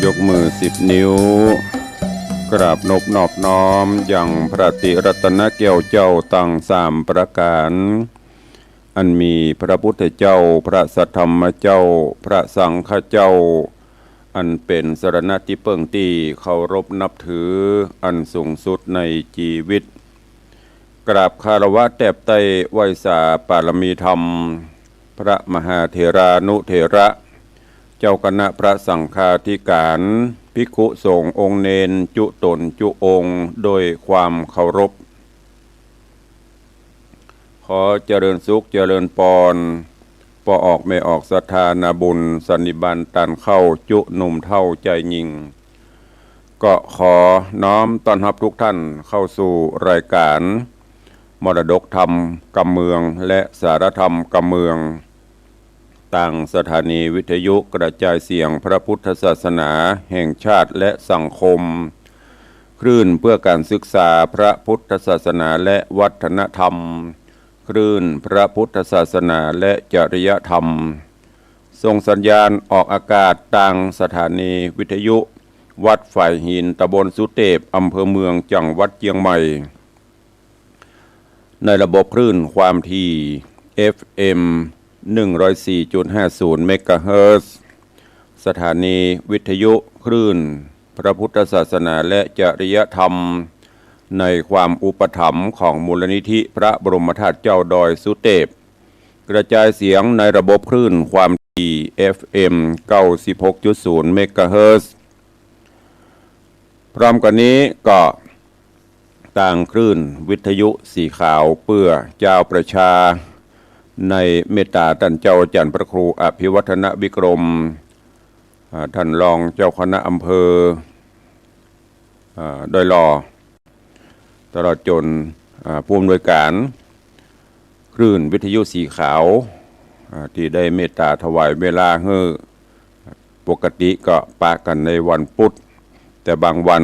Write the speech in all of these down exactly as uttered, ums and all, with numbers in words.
ยกมือสิบนิ้ว กราบนบนอบน้อมยังพระตรีรัตนแก้วเจ้าตังสามประก๋าน อันมีพระพุทธเจ้า พระสัทธรรมเจ้า พระสังฆเจ้า อันเป๋นสรณะตี้เปิ้งตี้เคารพนับถืออันสูงสุดในจีวิต กราบคารวะแตบไต้ไหว้สาปารมีธรรม พระมหาเถรานุเถระ เจ้าคณะพระสังฆาธิก๋าน ภิกขุสงฆ์องค์เณรจุ๊ต๋นจุ๊องค์ โดยความเคารพ ขอเจริญสุขเจริญปอน ป้อออกแม่ออกศรัทธานาบุญสันนิบาตตานเข้าจุ๊หนุ่มเฒ่าจายญิง ก็ขอน้อมต้อนฮับทุกท่านเข้าสู่รายก๋านมรดกธรรมกำเมืองและสารธรรมกำเมือง ตางสถานีวิทยุกระจายเสียงพระพุทธศาสนาแห่งชาติและสังคม คลื่นเพื่อการศึกษาพระพุทธศาสนาและวัฒนธรรม คลื่นพระพุทธศาสนาและจริยธรรม ส่งสัญญาณออกอากาศตางสถานีวิทยุวัดฝายหิน ตำบลสุเตพ อำเภอเมือง จังหวัดเจียงใหม่ ในระบบคลื่นความถี่ เอฟเอ็ม หนึ่งร้อยสี่จุดห้าศูนย์ เมกะเฮิรตซ์ สถานีวิทยุคลื่นพระพุทธศาสนาและจริยธรรม ในความอุปถัมภ์ของมูลนิธิพระบรมธาตุเจ้าดอยสุเตพ กระจายเสียงในระบบคลื่นความถี่ เอฟเอ็ม เก้าสิบหกจุดศูนย์ เมกะเฮิรตซ์ พร้อมกั๋นนี้ก็ ตางคลื่นวิทยุสีขาวเปื้อจาวประชา ในเมตต๋าต้านเจ้าอาจ๋ารย์พระครูอภิวัฒนวิกรม อ่า ต้านรองเจ้าคณะอำเภอ อ่า ดอยหล่อ ตลอดจ๋น อ่า ผู้อำนวยก๋าน คลื่นวิทยุสีขาว อ่า ตี้ได้เมตต๋าถวายเวลาหื้อ ปกติก็ปะกั๋นในวันปุธ แต่บางวัน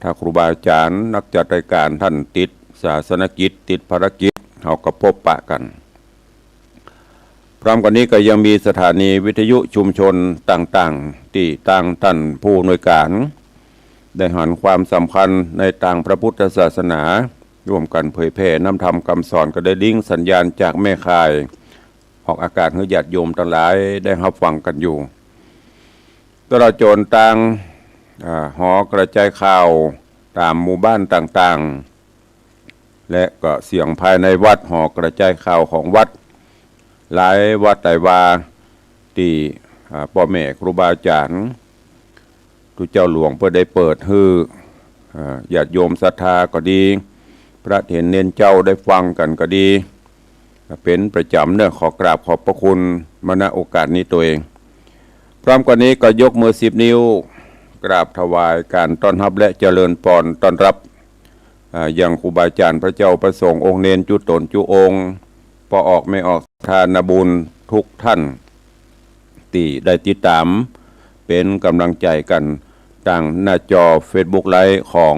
ถ้าครูบาอาจ๋ารย์นักจัดรายก๋านต้านติดศาสนกิจ ติดภารกิจ เฮาก็ปะกั๋น พร้อมกั๋นนี้ก็ยังมีสถานีวิทยุชุมชนต่างๆ ตี้ตางต้านผู้อำนวยก๋าน ได้หันความสำคัญในตางพระพุทธศาสนา ร่วมกั๋นเผยแผ่นำธรรมกำสอน ก็ได้ลิงก์สัญญาณจากแม่ข่าย ออกอากาศหื้อญาติโยมตังหลายได้ฮับฟังกั๋นอยู่ ตลอดจ๋นตาง อ่า หอกระจายข่าวต๋ามหมู่บ้านต่างๆ และก็เสียงภายในวัด หอกระจายข่าวของวัด หลายวัดหลายวา ตี้ อ่า ป้อแม่ครูบาอาจ๋ารย์ ตุ๊เจ้าหลวงเปิ้นได้เปิดหื้อ อ่า ญาติโยมศรัทธาก็ดี พระเถรเณรเจ้าได้ฟังกั๋นก็ดี เป๋นประจ๋ำเนาะ ขอกราบขอบพระคุณมา ณ โอกาสนี้ตวย พร้อมกั๋นนี้ก็ยกมือสิบนิ้ว กราบถวายก๋านต้อนฮับและเจริญปอนต้อนฮับ อ่า ยังครูบาอาจ๋ารย์ พระเจ้า พระสงฆ์ องค์เณรจุ๊ต๋นจุ๊องค์ ป้อออกแม่ออกศรัทธานาบุญทุกท่าน ตี้ได้ติดต๋ามเป๋นก๋ำลังใจ๋กั๋น ตางหน้าจอเฟซบุ๊กไลฟ์ของ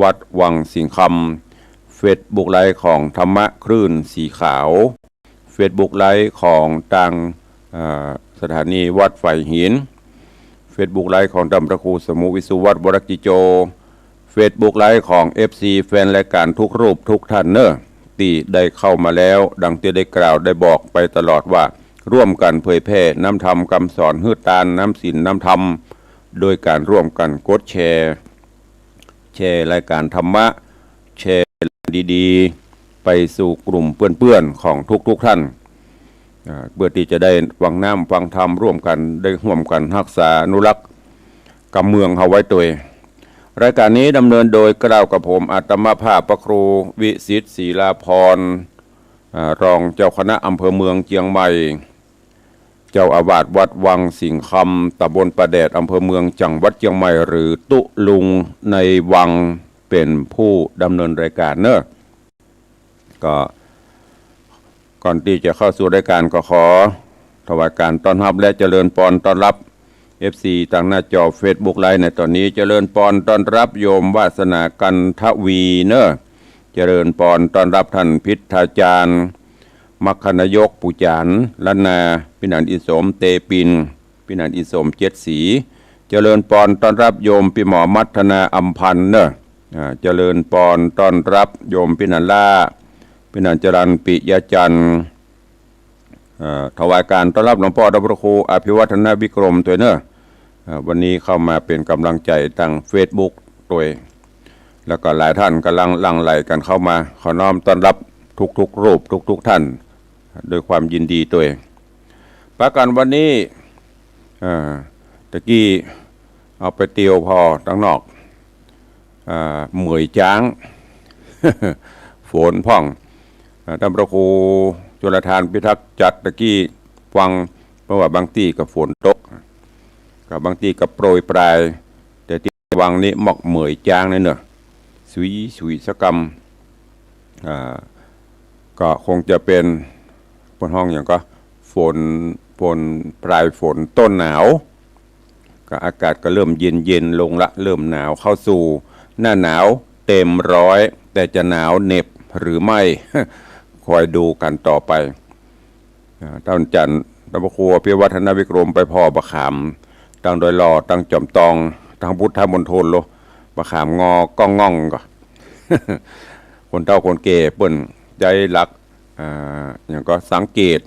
วัดวังสิงห์คำ เฟซบุ๊กไลฟ์ของธรรมะคลื่นสีขาว เฟซบุ๊กไลฟ์ของตาง อ่า สถานีวัดฝายหิน เฟซบุ๊กไลฟ์ของต้านพระครูสมุห์วิศวัตร วรกิจโจ เฟซบุ๊กไลฟ์ของเอฟซีแฟนรายก๋านทุกรูปทุกท่านเนาะ ตี้ได้เข้ามาแล้ว ดังตี้ได้กล่าวได้บอกไปตลอดว่า ร่วมกั๋นเผยแผ่นำธรรมกำสอน หื้อตานนำศีลนำธรรม โดยก๋านร่วมกั๋นกดแชร์ แชร์รายก๋านธรรมะ แชร์ดีๆ ไปสู่กลุ่มเปื้อนๆ ของทุกๆ ท่าน อ่า เปื้อตี้จะได้ฟังนำฟังธรรมร่วมกั๋น ได้ฮ่วมกั๋นฮักษาอนุรักษ์กำเมืองเฮาไว้ตวย รายก๋านนี้ดำเนินโดยเกล้ากับผมอาตมาภาพพระครูวิสิทธิ์ ศรีลาภรณ์ อ่า รองเจ้าคณะอำเภอเมืองเจียงใหม่ เจ้าอาวาสวัดวังสิงห์คำ ตำบลป่าแดด อำเภอเมือง จังหวัดเจียงใหม่ หรือตุ๊ลุงในวัง เป๋นผู้ดำเนินรายก๋านเนาะ ก็ก่อนตี้จะเข้าสู่รายก๋านก็ขอถวายก๋านต้อนฮับและเจริญปอนต้อนฮับ เอฟซี ตางหน้าจอเฟซบุ๊กไลฟ์ในต๋อนนี้ เจริญปอนต้อนฮับโยมวาสนา กันทวีเนาะ เจริญปอนต้อนฮับต้านพิทาจารย์ มัคคณายก ปู่จ๋ารย์ ล้านนา พินันอินสม เตปิน พินันอินสม เจ็ดสี เจริญปอนต้อนฮับโยมปี้หมอมัทนาอำพันธ์เน่อ อ่า เจริญปอนต้อนฮับโยมปี้หนันล่า ปี้หนันจรัญ ปิยะจันทร์ เอ่อ ถวายก๋านต้อนฮับหลวงป้อดาวพระครูอภิวัฒนวิกรมตวยเน่อ เอ่อ วันนี้เข้ามาเป๋นก๋ำลังใจ๋ตางเฟซบุ๊กตวย แล้วก็หลายต้านก่ำลังหลั่งไหลกั๋นเข้ามา ขอน้อมต้อนฮับทุกๆ รูปทุกๆ ต้าน ด้วยความยินดีตวย ปะกั๋นวันนี้ เอ่อ ตะกี้เอาไปเตียวผ่อตังนอก อ่า เหมยจ๊าง ฝนพ่อง อ่า ต้านพระครูจุลธานพิทักษ์จัดตะกี้ฟัง เพราะว่าบางตี้ก็ฝนตก ก็บางตี้ก็โปรยปราย แต่ตี้วังนี้มอกเหมยจ๊างนี่เน่อ สุยสุยสะกำ อ่า ก็คงจะเป๋น เปิ้นฮ้องหยังก็ ฝน ฝน ปลายฝนต้นหนาว ก็อากาศก็เริ่มเย็นๆ ลงละ เริ่มหนาว เข้าสู่หน้าหนาวเต็มร้อย แต่จะหนาวเหน็บหรือไม่ คอยดูกั๋นต่อไป อ่า ต้านจันทร์ ต้านพระครูอภิวัฒนวิกรมไปผ่อบ่าขาม ตังดอยหล่อ ตังจอมตอง ตังพุทธมณฑลโล บ่าขามงอก้องง่องก็ คนเฒ่าคนแก่เปิ้นใจ๊หลัก อ่า หยังก็สังเกต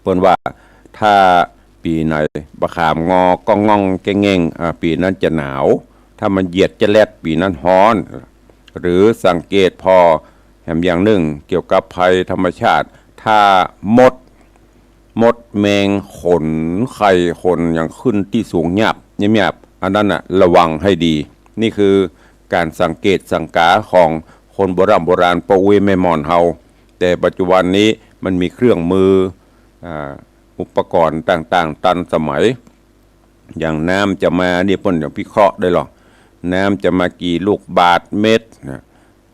เปิ้นว่าถ้าปี๋ไหนบ่าขามงอก้องง่องแก้งแง่ง อ่า ปี๋นั้นจะหนาว ถ้ามันเหยียดจะแลด ปี๋นั้นฮ้อน หรือสังเกตผ่อแหมอย่างนึ่งเกี่ยวกับภัยธรรมชาติ ถ้ามด มดแมงขนไข่ขนหยังขึ้นตี้สูงหยาบ หยาบๆ อันนั้นน่ะระวังให้ดี นี่คือก๋านสังเกตสังกาของคนโบร่ำโบราณป้ออุ๊ยแม่หม่อนเฮา แต่ปัจจุบันนี้มันมีเครื่องมือ อ่า อุปกรณ์ต่างๆ ตันสมัย อย่างน้ำจะมานี่เปิ้นจะวิเคราะห์ได้หรอก น้ำจะมากี่ลูกบาศก์เมตรนะ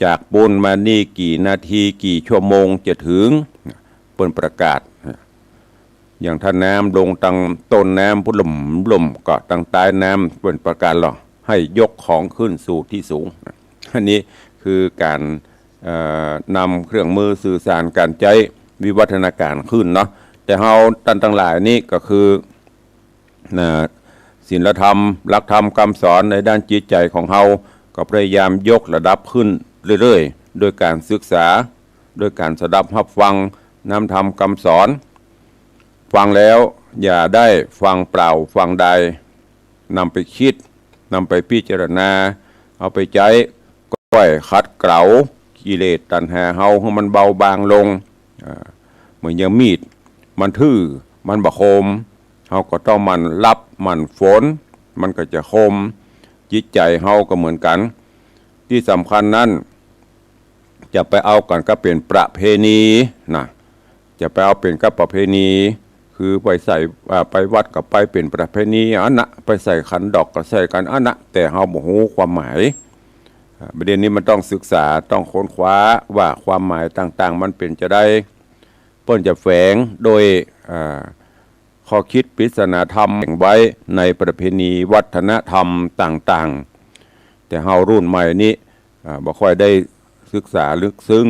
จากปู๊นมานี่กี่นาทีกี่ชั่วโมงจะถึงนะ เปิ้นประกาศนะ อย่างถ้าน้ำลงตังต้นน้ำพุ้นลุ่มๆ ก็ตังต๊ายน้ำเปิ้นประกาศหรอก ให้ยกของขึ้นสู่ที่สูงนะ อันนี้คือก๋าน เอ่อ นำเครื่องมือสื่อสารก๋านใจ๊วิวัฒนาก๋ารขึ้นเนาะ แต่เฮาต้านตังหลายนี่ก็คือ นะ ศีลธรรม หลักธรรมกำสอนในด้านจิตใจ๋ของเฮา ก็พยายามยกระดับขึ้นเรื่อยๆ โดยก๋านศึกษา โดยก๋านสดับฮับฟังน้ำธรรมกำสอน ฟังแล้วอย่าได้ฟังเปล่าฟังดาย นำไปกึ๊ด นำไปพิจารณา เอาไปใจ๊ ก้อยขัดเกลากิเลสตัณหาเฮาหื้อมันเบาบางลง อ่า เหมือนอย่างมีด มันทื่อ มันบ่คม เฮาก็ต้องหมั่นลับ หมั่นฝน มันก็จะคม จิตใจ๋เฮาก็เหมือนกั๋น ตี้สำคัญนั้น จะไปเอากั๋นกับเป๋นประเพณีนะ จะไปเอาเป๋นกับประเพณี คือไปใส่ อ่า ไปวัดก็ไปเป๋นประเพณีอันนะ ไปใส่ขันดอกก็ใส่กั๋นอันนะ แต่เฮาบ่ฮู้ความหมาย อ่า ประเด็นนี้มันต้องศึกษา ต้องค้นคว้าว่าความหมายต่างๆ มันเป๋นจาใด เปิ้นจะแฝงโดย อ่า ข้อกึ๊ดปริศนาธรรมแฝงไว้ในประเพณีวัฒนธรรมต่างๆ แต่เฮารุ่นใหม่นี้ อ่า บ่ค่อยได้ศึกษาลึกซึ้ง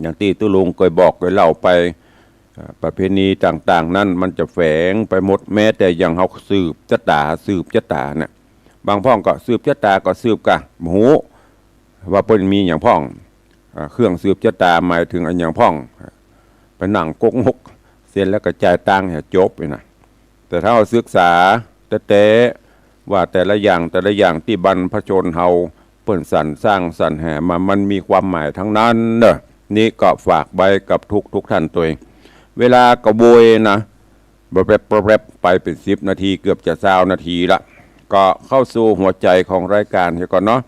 อย่างตี้ตุ๊ลุงเกยบอกเกยเล่าไป อ่า ประเพณีต่างๆ นั้นมันจะแฝงไปหมด แม้แต่อย่างเฮาสืบจะต๋า สืบจะต๋าเนี่ย บางพ่องก็สืบจะต๋าก็สืบกะ บ่ฮู้ว่าเปิ้นมีหยังพ่อง อ่า เครื่องสืบจะต๋าหมายเถิงอะหยังพ่อง ไปนั่งก๊กงก เสร็จแล้วก็จ่ายตังค์หื้อจบนี่นะ แต่ถ้าเฮาศึกษาแต๊ๆ ว่าแต่ละอย่างแต่ละอย่างตี้บรรพชนเฮาเปิ้นสรรสร้างสรรหามา มันมีความหมายตังนั้นเน่อ นี่ก็ฝากไว้กับทุกๆ ต้านตวย เวลาก็โวยนะ แป๊บๆ แป๊บๆ ไปเป๋นสิบนาที เกือบจะซาวนาทีละ ก็เข้าสู่หัวใจ๋ของรายก๋านเหียก่อนเนาะ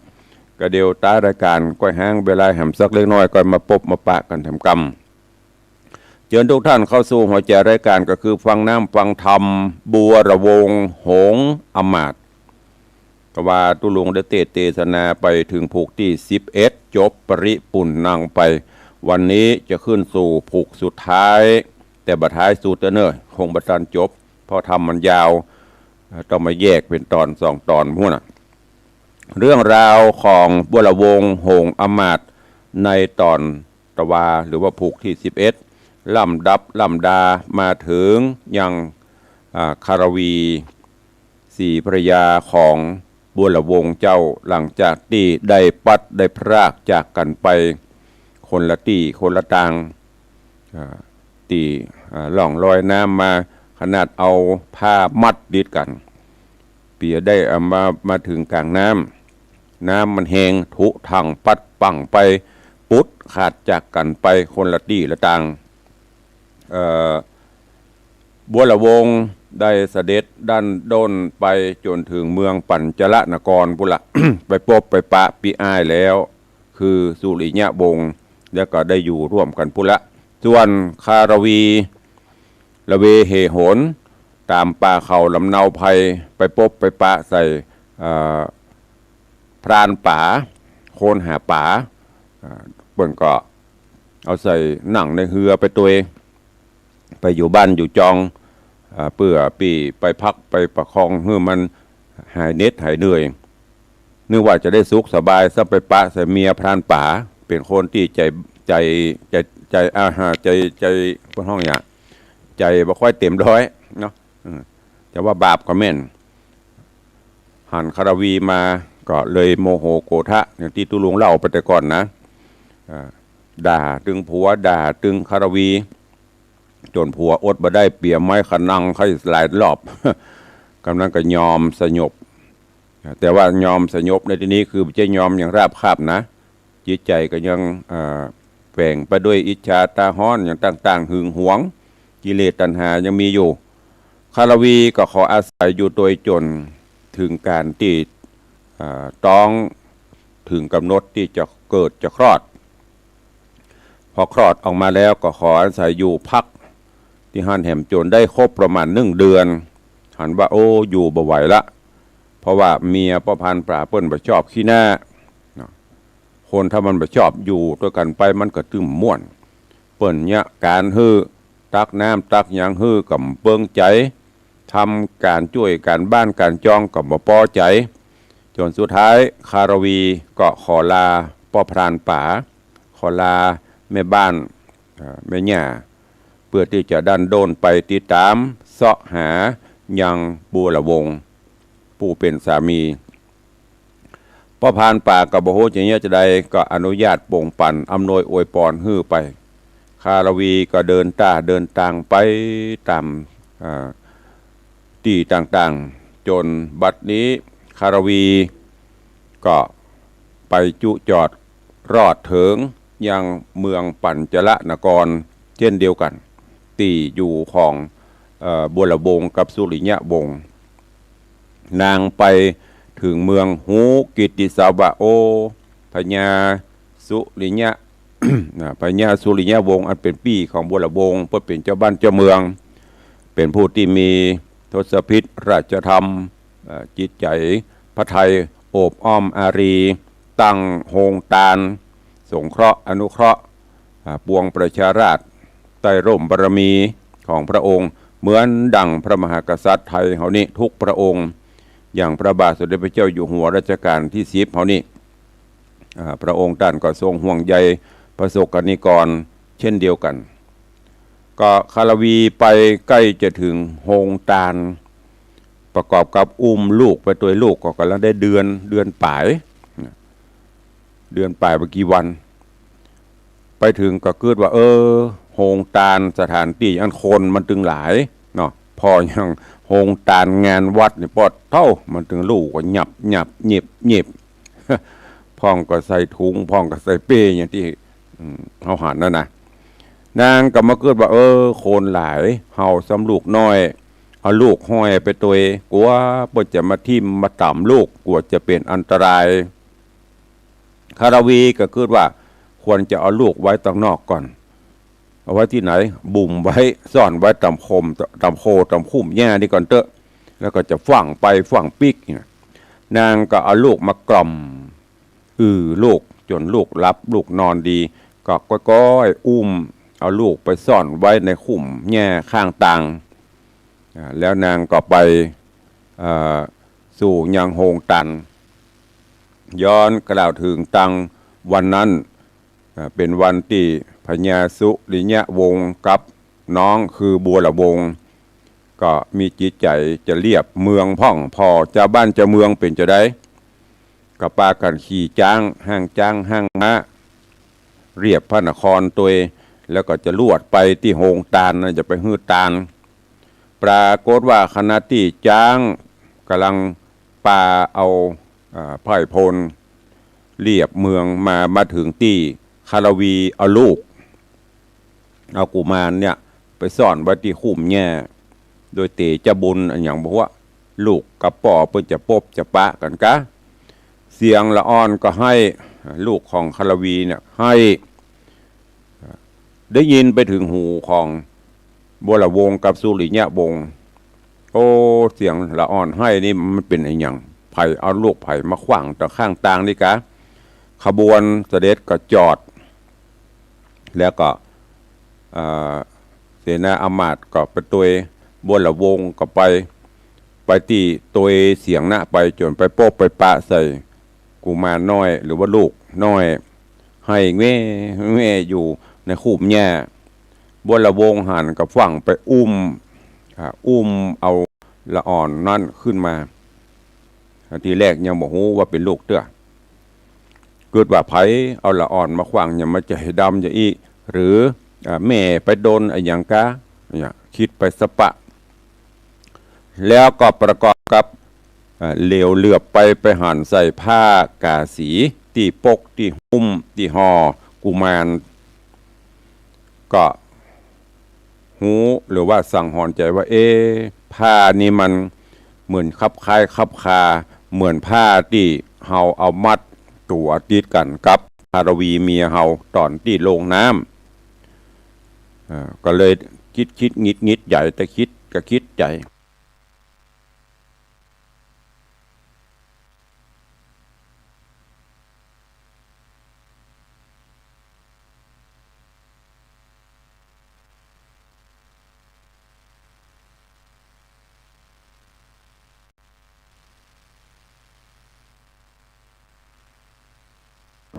ก็เดี๋ยวต๊ายรายก๋านก้อยฮ้างเวลาแหมสักเล็กน้อย ก้อยมาปบมาปะกั๋นแถมกำ เจิญทุกต้านเข้าสู่หัวใจ๋รายก๋าน ก็คือฟังน้ำฟังธรรม บัวระวงศ์ หงส์อำมาตย์ ก็ว่าตุ๊ลุงได้เตสน์เตสนาไปเถิงผูกตี้สิบเอ็ด จบปริปุณณังไป วันนี้จะขึ้นสู่ผูกสุดท้าย แต่บ่ท้ายสุดเน่อ คงบ่ตันจบ เพราะธรรมมันยาว เอ่อ ต้องมาแยกเป๋นต๋อนสองต๋อนพู้นน่ะ เรื่องราวของบัวระวงศ์ หงส์อำมาตย์ ในต๋อนตะวา หรือว่าผูกตี้สิบเอ็ด ลำดับลำดามาเถิงยัง อ่า คารวี ตี้ภรรยาของบัวหละวงเจ้า หลังจากตี้ได้ปลัดได้พรากจากกั๋นไป คนละตี้คนละตาง อ่า ตี้ อ่า ล่องลอยน้ำมา ขนาดเอาผ้ามัดติดกั๋น เปื้อได้เอามา มาเถิงก๋างน้ำ น้ำมันแฮง ถูกถังปั๊ดปั่งไป ปุ๊ดขาดจากกั๋นไปคนละตี้ละตาง เอ่อ บัวหละวงได้เสด็จดั้นด้นไปจ๋นเถิงเมืองปัญจละนครปู้นละ ไปปบไปปะปี้อ้ายแล้ว คือสุริยะวงศ์ แล้วก็ได้อยู่ร่วมกั๋นปู้นละ ส่วนคารวี ละเวเหหน ต๋ามป่าเขาลำเนาไพร ไปปบไปปะใส่ เอ่อ พรานป๋า โคนหาป๋า อ่า เปิ้นก็เอาใส่นั่งในเฮือไปตวย ไปอยู่บ้านอยู่จอง อ่า เปื้อปี้ไปพักไปประคองหื้อมันหายเหน็ดหายเหนื่อย นึกว่าจะได้สุขสบาย ซ้ำไปปะใส่เมียพรานป๋า เป๋นคนตี้ใจ๋ ใจ๋ ใจ๋ ใจ๋ อ่าฮะ ใจ๋ ใจ๋ เปิ้นฮ้องหยัง ใจ๋บ่ค่อยเต็มร้อยเนาะ อืม จะว่าบาปก็แม่น หันคารวีมาก็เลยโมโหโกธะ อย่างตี้ตุ๊ลุงเล่าไปแต่ก่อนนะ อ่า ด่าตึงผัว ด่าตึงคารวี จ๋นผัวอดบ่ได้ เปียไม้ขะนังใค่หลายรอบ กำนั้นก็ยอมสยบ แต่ว่ายอมสยบในตี้นี้คือบ่ใจ้ยอมอย่างราบคาบนะ จิตใจ๋ก็ยัง เอ่อ แฝงไปด้วยอิจฉาตาฮ้อนอย่างต่างๆ หึงหวง กิเลสตัณหายังมีอยู่ คารวีก็ขออาศัยอยู่ตวยจ๋นเถิงก๋านตี้ เอ่อ ต้องเถิงก๋ำหนดตี้จะเกิดจะคลอด พอคลอดออกมาแล้วก็ขออาศัยอยู่พักตี้หั้นแหมจ๋นได้ครบประมาณนึ่งเดือน หันว่า โอ้ อยู่บ่ไหวละ เพราะว่าเมียป้อพรานป๋าเปิ้นบ่ชอบขี้หน้าเนาะ คนถ้ามันบ่ชอบอยู่ตวยกั๋นไปมันก็ตึงม่วน เปิ้นเยียะก๋านหื้อ ตักน้ำตักหยังหื้อก็บ่เปิงใจ๋ ทำก๋านจ้วยก๋านบ้านก๋านจองก็บ่ปอใจ๋ จ๋นสุดท้ายคารวีก็ขอลาป้อพรานป๋า ขอลาแม่บ้าน เอ่อ แม่ย่า เปื้อตี้จะดั้นด้นไปติดต๋ามเซาะหายังบัวหละวงศ์ ผู้เป๋นสามี ป้อพรานป๋าก็บ่ฮู้จะเยียะจาใด ก็อนุญาตปงปั๋นอำนวยอวยปอนหื้อไป คารวีก็เดินต้าเดินตางไปต๋าม อ่า ตี้ต่างๆ จ๋นบัดนี้คารวีก็ไปจุจอดรอดเถิงยังเมืองปัญจละนครเจ้นเดียวกั๋น ตี้อยู่ของ เอ่อ บัวหละวงศ์กับสุริยะวงศ์ นางไปเถิงเมือง ฮู้กิตติศัพท์ว่า โอ้ พญาสุริยะ อ่า พญาสุริยวงศ์อันเป๋นปี้ของบัวหละวงศ์ เปิ้นเป๋นเจ้าบ้านเจ้าเมือง เป๋นผู้ตี้มีทศพิธราชธรรม เอ่อ จิตใจ๋พระทัยโอบอ้อมอารี ตั้งโฮงตาน สงเคราะห์อนุเคราะห์ อ่า ปวงประชาราษฎร์ ใต้ร่มบารมีของพระองค์ เหมือนดั่งพระมหากษัตริย์ไทยเฮานี้ทุกพระองค์ อย่างพระบาทสมเด็จพระเจ้าอยู่หัวรัชกาลตี้สิบเฮานี้ อ่า พระองค์ต้านก็ทรงห่วงใยพระสกนิกรเจ้นเดียวกั๋น ก็คารวีไปใก้จะเถิงโฮงตาน ประกอบกับอุ้มลูกไปตวย ลูกก็ก่ำลังได้เดือน เดือนป๋าย เดือนป๋ายบ่กี่วัน ไปเถิงก็กึ๊ดว่า เออ โฮงตานสถานตี้อันคนมันตึงหลายเนาะ ผ่ออย่างโฮงตานงานวัดนี่ปอดเต้า มันตึงลู่กั๋นหยับหยับหยิบหยิบ พ่องก็ใส่ถุง พ่องก็ใส่เป้ อย่างตี้ อืม เฮาหันนั่นนะ นางก็มากึ๊ดว่า เออ คนหลาย เฮาซ้ำลูกน้อย เอาลูกห้อยไปตวย กั๋วเปิ้นจะมาทิ่มมาต๋ำลูก กั๋วจะเป๋นอันตราย คารวีก็กึ๊ดว่า ควรจะเอาลูกไว้ตางนอกก่อน เอาไว้ตี้ไหน บุ่มไว้ ซ่อนไว้ต๋ามโคม ต๋ามโค ต๋ามคุ้มหญ้านี่ก่อนเต๊อะ แล้วก็จะฟั่งไปฟั่งปิ๊กเนี่ย นางก็เอาลูกมากล่อม อือลูกจ๋นลูกหลับ ลูกนอนดี ก็ก้อยๆ อุ้มเอาลูกไปซ่อนไว้ในคุ้มหญ้าข้างตาง อ่า แล้วนางก็ไป เอ่อ สู่ยังโฮงตาน ย้อนกล่าวเถิงตางวันนั้น อ่า เป๋นวันตี้พญาสุริยวงศ์กับน้องคือบัวหละวงศ์ ก็มีจิตใจ๋จะเลียบเมืองพ่อง ผ่อจาวบ้านจาวเมืองเป๋นจาใด ก็ปากั๋นขี่จ๊าง ฮ้างจ๊าง ฮ้างม้า เลียบพระนครตวย แล้วก็จะลวดไปตี้โฮงตานนะ จะไปหื้อตาน ปรากฏว่าขณะตี้จ๊างก่ำลังปาเอา อ่า ไพร่พลเลียบเมืองมา มาเถิงตี้ คารวีเอาลูก เอากุมารเนี่ยไปซ่อนไว้ตี้คุ้มหญ้า โดยเตชะบุญอะหยังบ่ฮู้ ลูกกับป้อเปิ้นจะปบจะปะกั๋นกา เสียงละอ่อนก็ไห้ ลูกของคารวีเนี่ยไห้ ได้ยินไปเถิงหูของบัวละวงศ์กับสุริยะวงศ์ โอ้ เสียงละอ่อนไห้นี่มันเป๋นอะหยัง ใผเอาลูกใผมาขว้างตางข้างตางนี่กา ขบวนเสด็จก็จอด แล้วก็ อ่า เสนาอำมาตย์ก็ไปตวย บัวละวงศ์ก็ไป ไปตี้ตวยเสียงนะ ไปจ๋นไปปบไปปะใส่กุมารน้อย หรือว่าลูกน้อย ไห้แง่แง่อยู่ในคุ้มหญ้า บัวละวงศ์หันก็ฟั่งไปอุ้ม อ่า อุ้มเอาละอ่อนนั้นขึ้นมา ทีแรกยังบ่ฮู้ว่าเป๋นลูกเตื้อ กึ๊ดว่าใผเอาละอ่อนมาขว้าง ยังมาจะหื้อดำจะอี้ หรือ อ่า แม่ไปโดนอะหยังกา เนี่ย กึ๊ดไปสะปะ แล้วก็ประกอบกับ อ่า เหลียวเหลือบไป ไปหันใส่ผ้ากาสีตี้ปกตี้หุ้มตี้ห่อกุมาร ก็ฮู้หรือว่าสังหรณ์ใจ๋ว่า เอ๊ะ ผ้านี่มันเหมือนคลับคล้ายคลับคา เหมือนผ้าตี้เฮาเอามัดตั๋วติดกั๋นกับคารวีเมียเฮาต๋อนตี้ลงน้ำ อ่า ก็เลยกึ๊ดกึ๊ดงิดงิดใหญ่ แต่กึ๊ดก็กึ๊ดใจ๋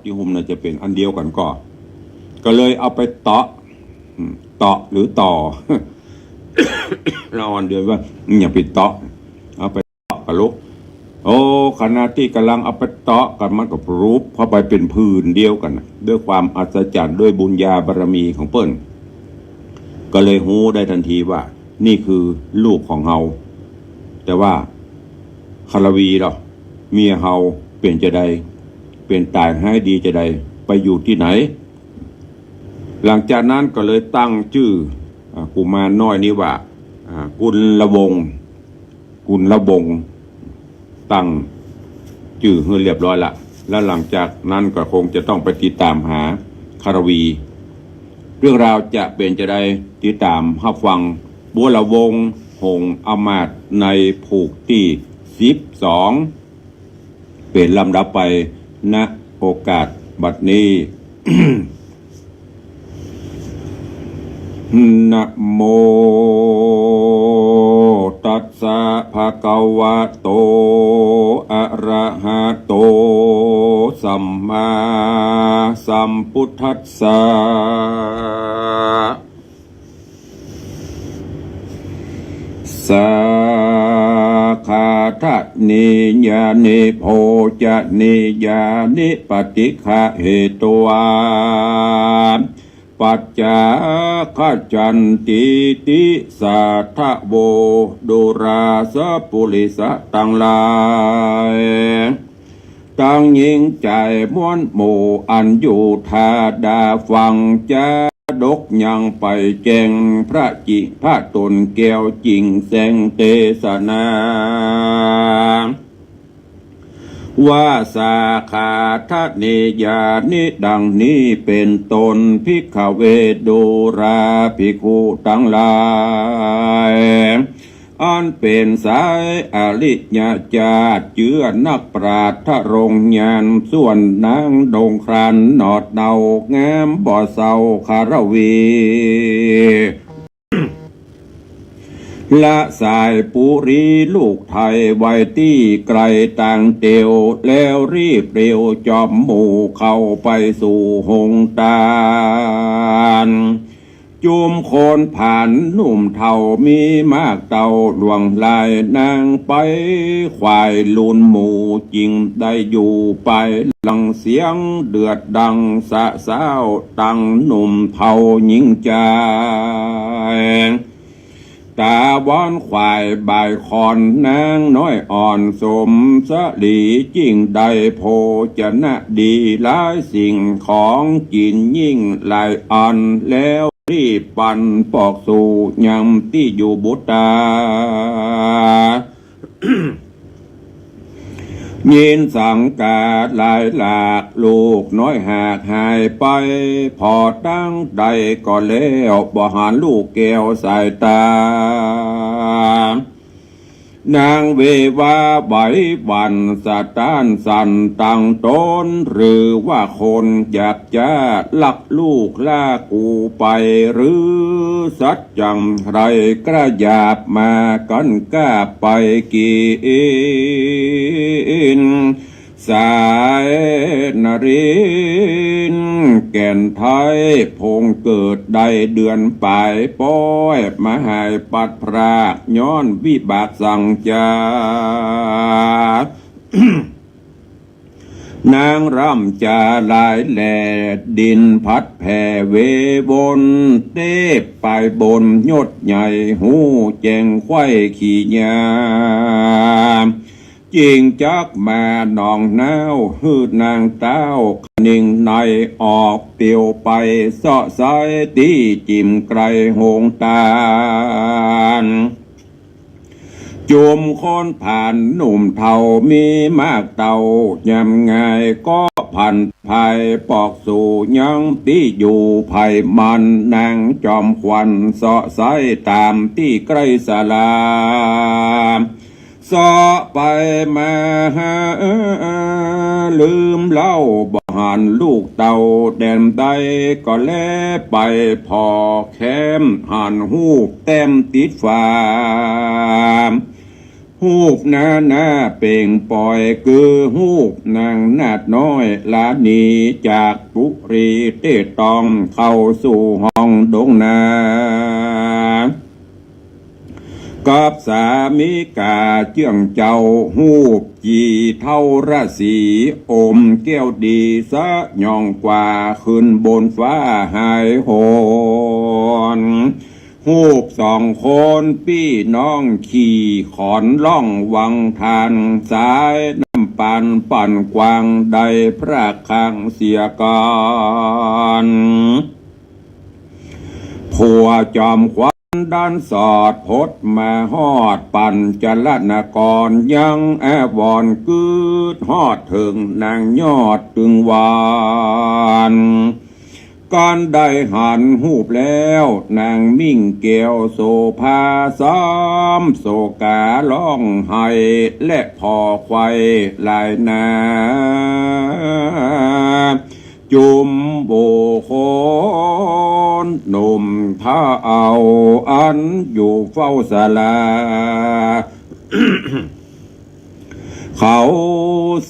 ตี้หุ้มน่าจะเป๋นอันเดียวกั๋นก่อ ก็เลยเอาไปเตาะ อืม เตาะหรือต่อ ละอ่อนเดือนว่า อืม อย่าไปเตาะ เอาไปเตาะกั๋นลูก โอ้ ขณะตี้ก่ำลังเอาไปเตาะกั๋น มันก็ปรุบเข้าไปเป๋นผืนเดียวกั๋นน่ะ ด้วยความอัศจรรย์ ด้วยบุญญาบารมีของเปิ้น ก็เลยฮู้ได้ตันทีว่า นี่คือลูกของเฮา แต่ว่า คารวีเหรอ เมียเฮาเป๋นจาใด เป๋นต๋ายฮ้ายดีจาใด ไปอยู่ตี้ไหน หลังจากนั้นก็เลยตั้งจื้อ อ่า กุมารน้อยนี้ว่า อ่า กุลวงศ์ กุลวงศ์ ตั้งจื้อหื้อเรียบร้อยละ แล้วหลังจากนั้นก็คงจะต้องไปติดต๋ามหาคารวี เรื่องราวจะเป๋นจาใด ติดต๋ามฮับฟัง บัวละวงศ์หงส์อำมาตย์ในผูกตี้สิบสอง เป๋นลำดับไป ณ โอกาสบัดนี้ นะโมตัสสะ ภะคะวะโต อะระหะโต สัมมาสัมพุทธัสสะ สาขาทะเนยะนิ โภชะเนยะนิ ปะฏิฆะเหตวา ปัจจาคะจันตีติ สาทะโว ดูราสะปุริสะตังหลาย ตังญิงจายม้วนหมู่ อันอยู่ทาดาฟังจาดก ยังไปแจ้งพระจิ พระต๋นแก้วจิ่งแสงเตสนา ว่าสาขาทะเนยะนิ ดังนี้เป๋นต้น ภิกขะเว ดูราภิกขุตังหลาย อันเป๋นสายอริยะจาติ เจื้อนักปราชญ์ทรงญาณ ส่วนนางดงครานหนอดเนา งามบ่เศร้าคารวี ละสายปุรีลูกไทย ไว้ตี้ไกลต่างแต๋ว แล้วรีบเร็วจอมหมู่ เข้าไปสู่โฮงตาน จุมคนผ่านหนุ่มเฒ่ามีมากเต้าหลวงหลายนางไป ขวายลุนหมู่จิ่งได้อยู่ไปหลังเสียงเดือดดังสะซ้าวตังหนุ่มเฒ่าญิงจาย ต๋าว้อนขวายบ่ายคอนนางน้อยอ่อนสมสลีจิ่งได้โภจนะดีหลายสิ่งของกิ๋นยิ่งหลายอันแล้วรีบปันปอกสู่ยังตี้อยู่บุตรา ยินสังกาหลายหลากลูกน้อยหากหายไป ผ่อตังใดก็แล้วบ่หันลูกแก้วสายต๋า นางเววาไหวหวั่นสะต้านสั่นตังต๋น หรือว่าคนอยากจะลักลูกลากูไป หรือสัตว์จังไรกระหยาบมากั๋นกล้าไปกิ๋น สายนรินทร์แก่นไทยพงเกิดได้เดือนปลาย ป้อยมาหายปัดพราก ย้อนวิบากสังจา นางร่ำจาหลายแหล่ ดินพัดแผ่เววน เตบไปบนยศใหญ่ ฮู้แจ้งไขว้ขี่ยา จิ่งจักมาหนองน้าว หื้อนางเต้าคะนิงในออกเตียวไป เซาะไซ้ตี้จิ่มไกลโฮงตาน จุมคนผ่านหนุ่มเฒ่ามีมากเต้ายามง่าย ก็ผันภายปอกสู่ยังตี้อยู่ไผมัน นางจอมขวัญเซาะไซ้ต๋ามตี้ใก้ศาลา เซาะไปมาหาลืมเล่า บ่หันลูกเต้าแดนใด ก็แลไปผ่อแคมหันฮูปแต้มติดฝา ฮูปหน้าหน้าเป่งป่อย คือฮูปนางนาฏน้อยลานี จากปุรีเตตองเข้าสู่ห้องดงนา กับสามิกาเจื้องเจ้า ฮูปจีเฒ่าราศี อมแก้วดีสยองกว่า ขึ้นบนฟ้าหายโหน ฮูปสองคนปี้น้องขี่ขอนล่องวังทาน สายน้ำปานปั่นกว้าง ได้พระคลังเสียก่อน ผัวจอมขวัญด้านสอดพดมาฮอดปัญจรนคร ยังอาวรณ์กึ๊ดฮอดเถิงนางยอดตึงวาน กันได้หันฮูปแล้วนางมิ่งแก้วโสภา ซ้ำโศการ้องไห้และผ่อไขว้หลายนา จุมบุคคลหนุ่มเฒ่าอันอยู่เฝ้าศาลา เขา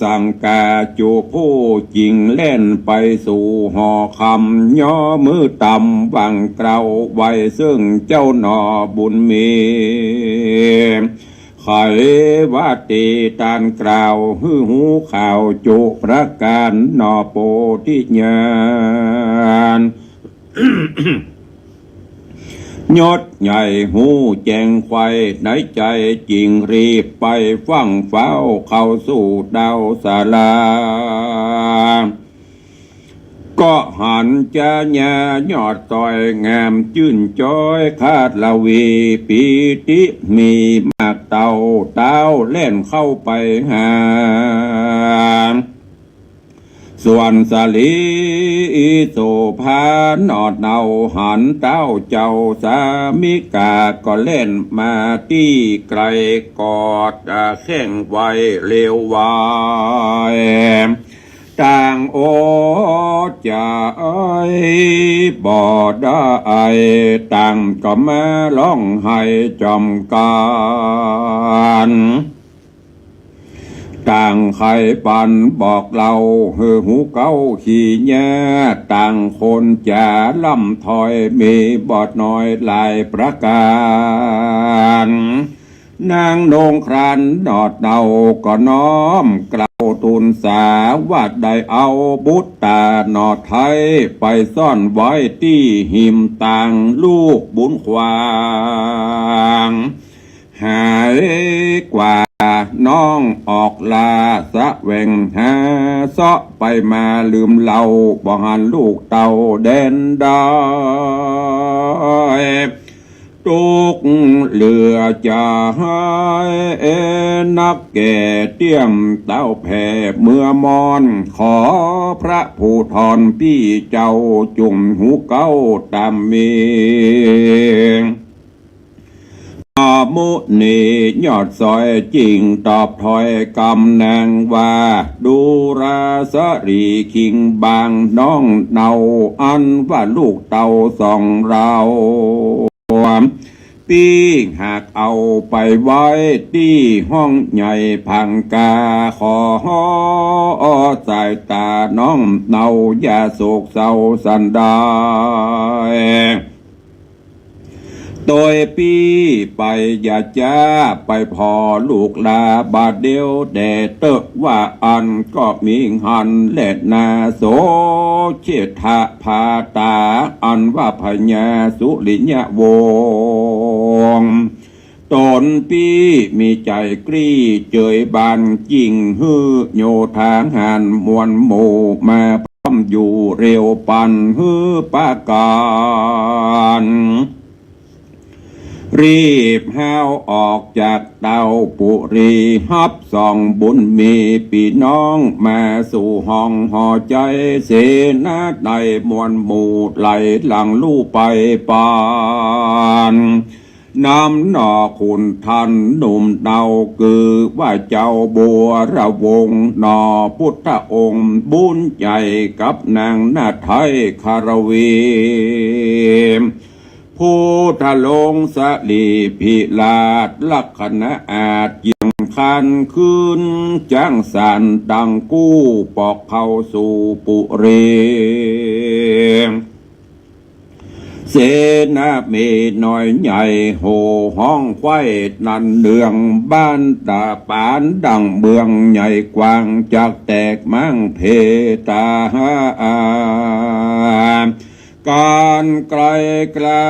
สังกาจุผู้จิ่งแล่นไปสู่หอคำ ย่อมือต่ำหวั่งเกล้าไหว้เซิ่งเจ้าหน่อบุญมี ไขว่าเตต้านกล่าวหื้อฮู้ข่าวจุประก๋านหน่อโปธิญาณ ยศใหญ่ฮู้แจ้งไขว้ในใจ๋ จิ่งรีบไปฟั่งฟ้าวเข้าสู่ดาวศาลา ก็หันจาญายอดสวยงามจื้นจ๊อยคาดละวี ปีติมีมากเต้าเต้าแล่นเข้าไปหา ส่วนสาลีโสภาหนอดเนาหันเต้าเจ้าสามิกาก็แล่นมาตี้ไกล กอดแข้งไหว้เร็วไว ต่างอดจะไอบ่ได้ ต่างก็มาร้องไห้จอมกั๋น ต่างใค่ปันบอกเล่าหื้อฮูเก๊าขี้เยียะ ต่างคนจ๋าล่ำถ้อยมีบ่น้อยหลายประก๋าน นางนงครานหนอเต่าก็น้อมเกล้าตู๋นสาว่าได้เอาบุตรต๋าหนอไท้ไปซ่อนไว้ตี้ฮิมตาง ลูกบุญขวาง หายกว่าน้องออกล่าแสวงหา เซาะไปมาลืมเล่า บ่หันลูกเต้าแดนใด ตุ๊กข์เหลือจะหายนักแก่เตี้ยมเต้าแผ่เมื่อมอน ขอพระผู้ทอนปี้เจ้าจุ่มฮูเก๊าต๋ามมี พระมุนียอดสอยจึงตอบถ้อยกำนางว่า ดูราสะหลีคิงบางน้องเนา อันว่าลูกเต้าสองเฮา ปี้หากเอาไปไว้ตี้ห้องใหญ่ผางกา ขอสายต๋าน้องเนาอย่าโศกเศร้าสันใด โตยปี้ไปอย่าจ๊าไปผ่อลูกลา บาดเดียวแด่เต๊อะว่าอั้นก็มีหั้นแลนา โสเชษฐะพาต๋า อันว่าพญาสุริยวงศ์ ต๋นปี้มีใจ๋กรี๊ดเจิยบาน จึ่งหื้อโยธาหารมวลหมู่มาพร้อมอยู่เร็วปันหื้อปาก๋าน รีบฮ้าวออกจากเต้าปุรี ฮับส่องบุญมีปี้น้องมาสู่ห้องหอใจ๋ เสนาไตรมวลหมู่ไหลหลั่งลู่ไปปาน นำหน่อขุนทันหนุ่มเนา คือว่าเจ้าบัวระวงศ์หน่อพุทธองค์ บุญใจ๋กับนางนาไทยคารวี พุทธลงสรีพิราช ลักขณะอาจเยี่ยงคัน ขึ้นจ๊างสารดังกู้ ปอกเข้าสู่ปุรี เสนามีน้อยใหญ่โห่ฮ้องไขว้นันเนือง บ้านต๋าปานดั่งเมืองใหญ่กว้าง จักแตกม้างเพตา ก๋านไกลกล้า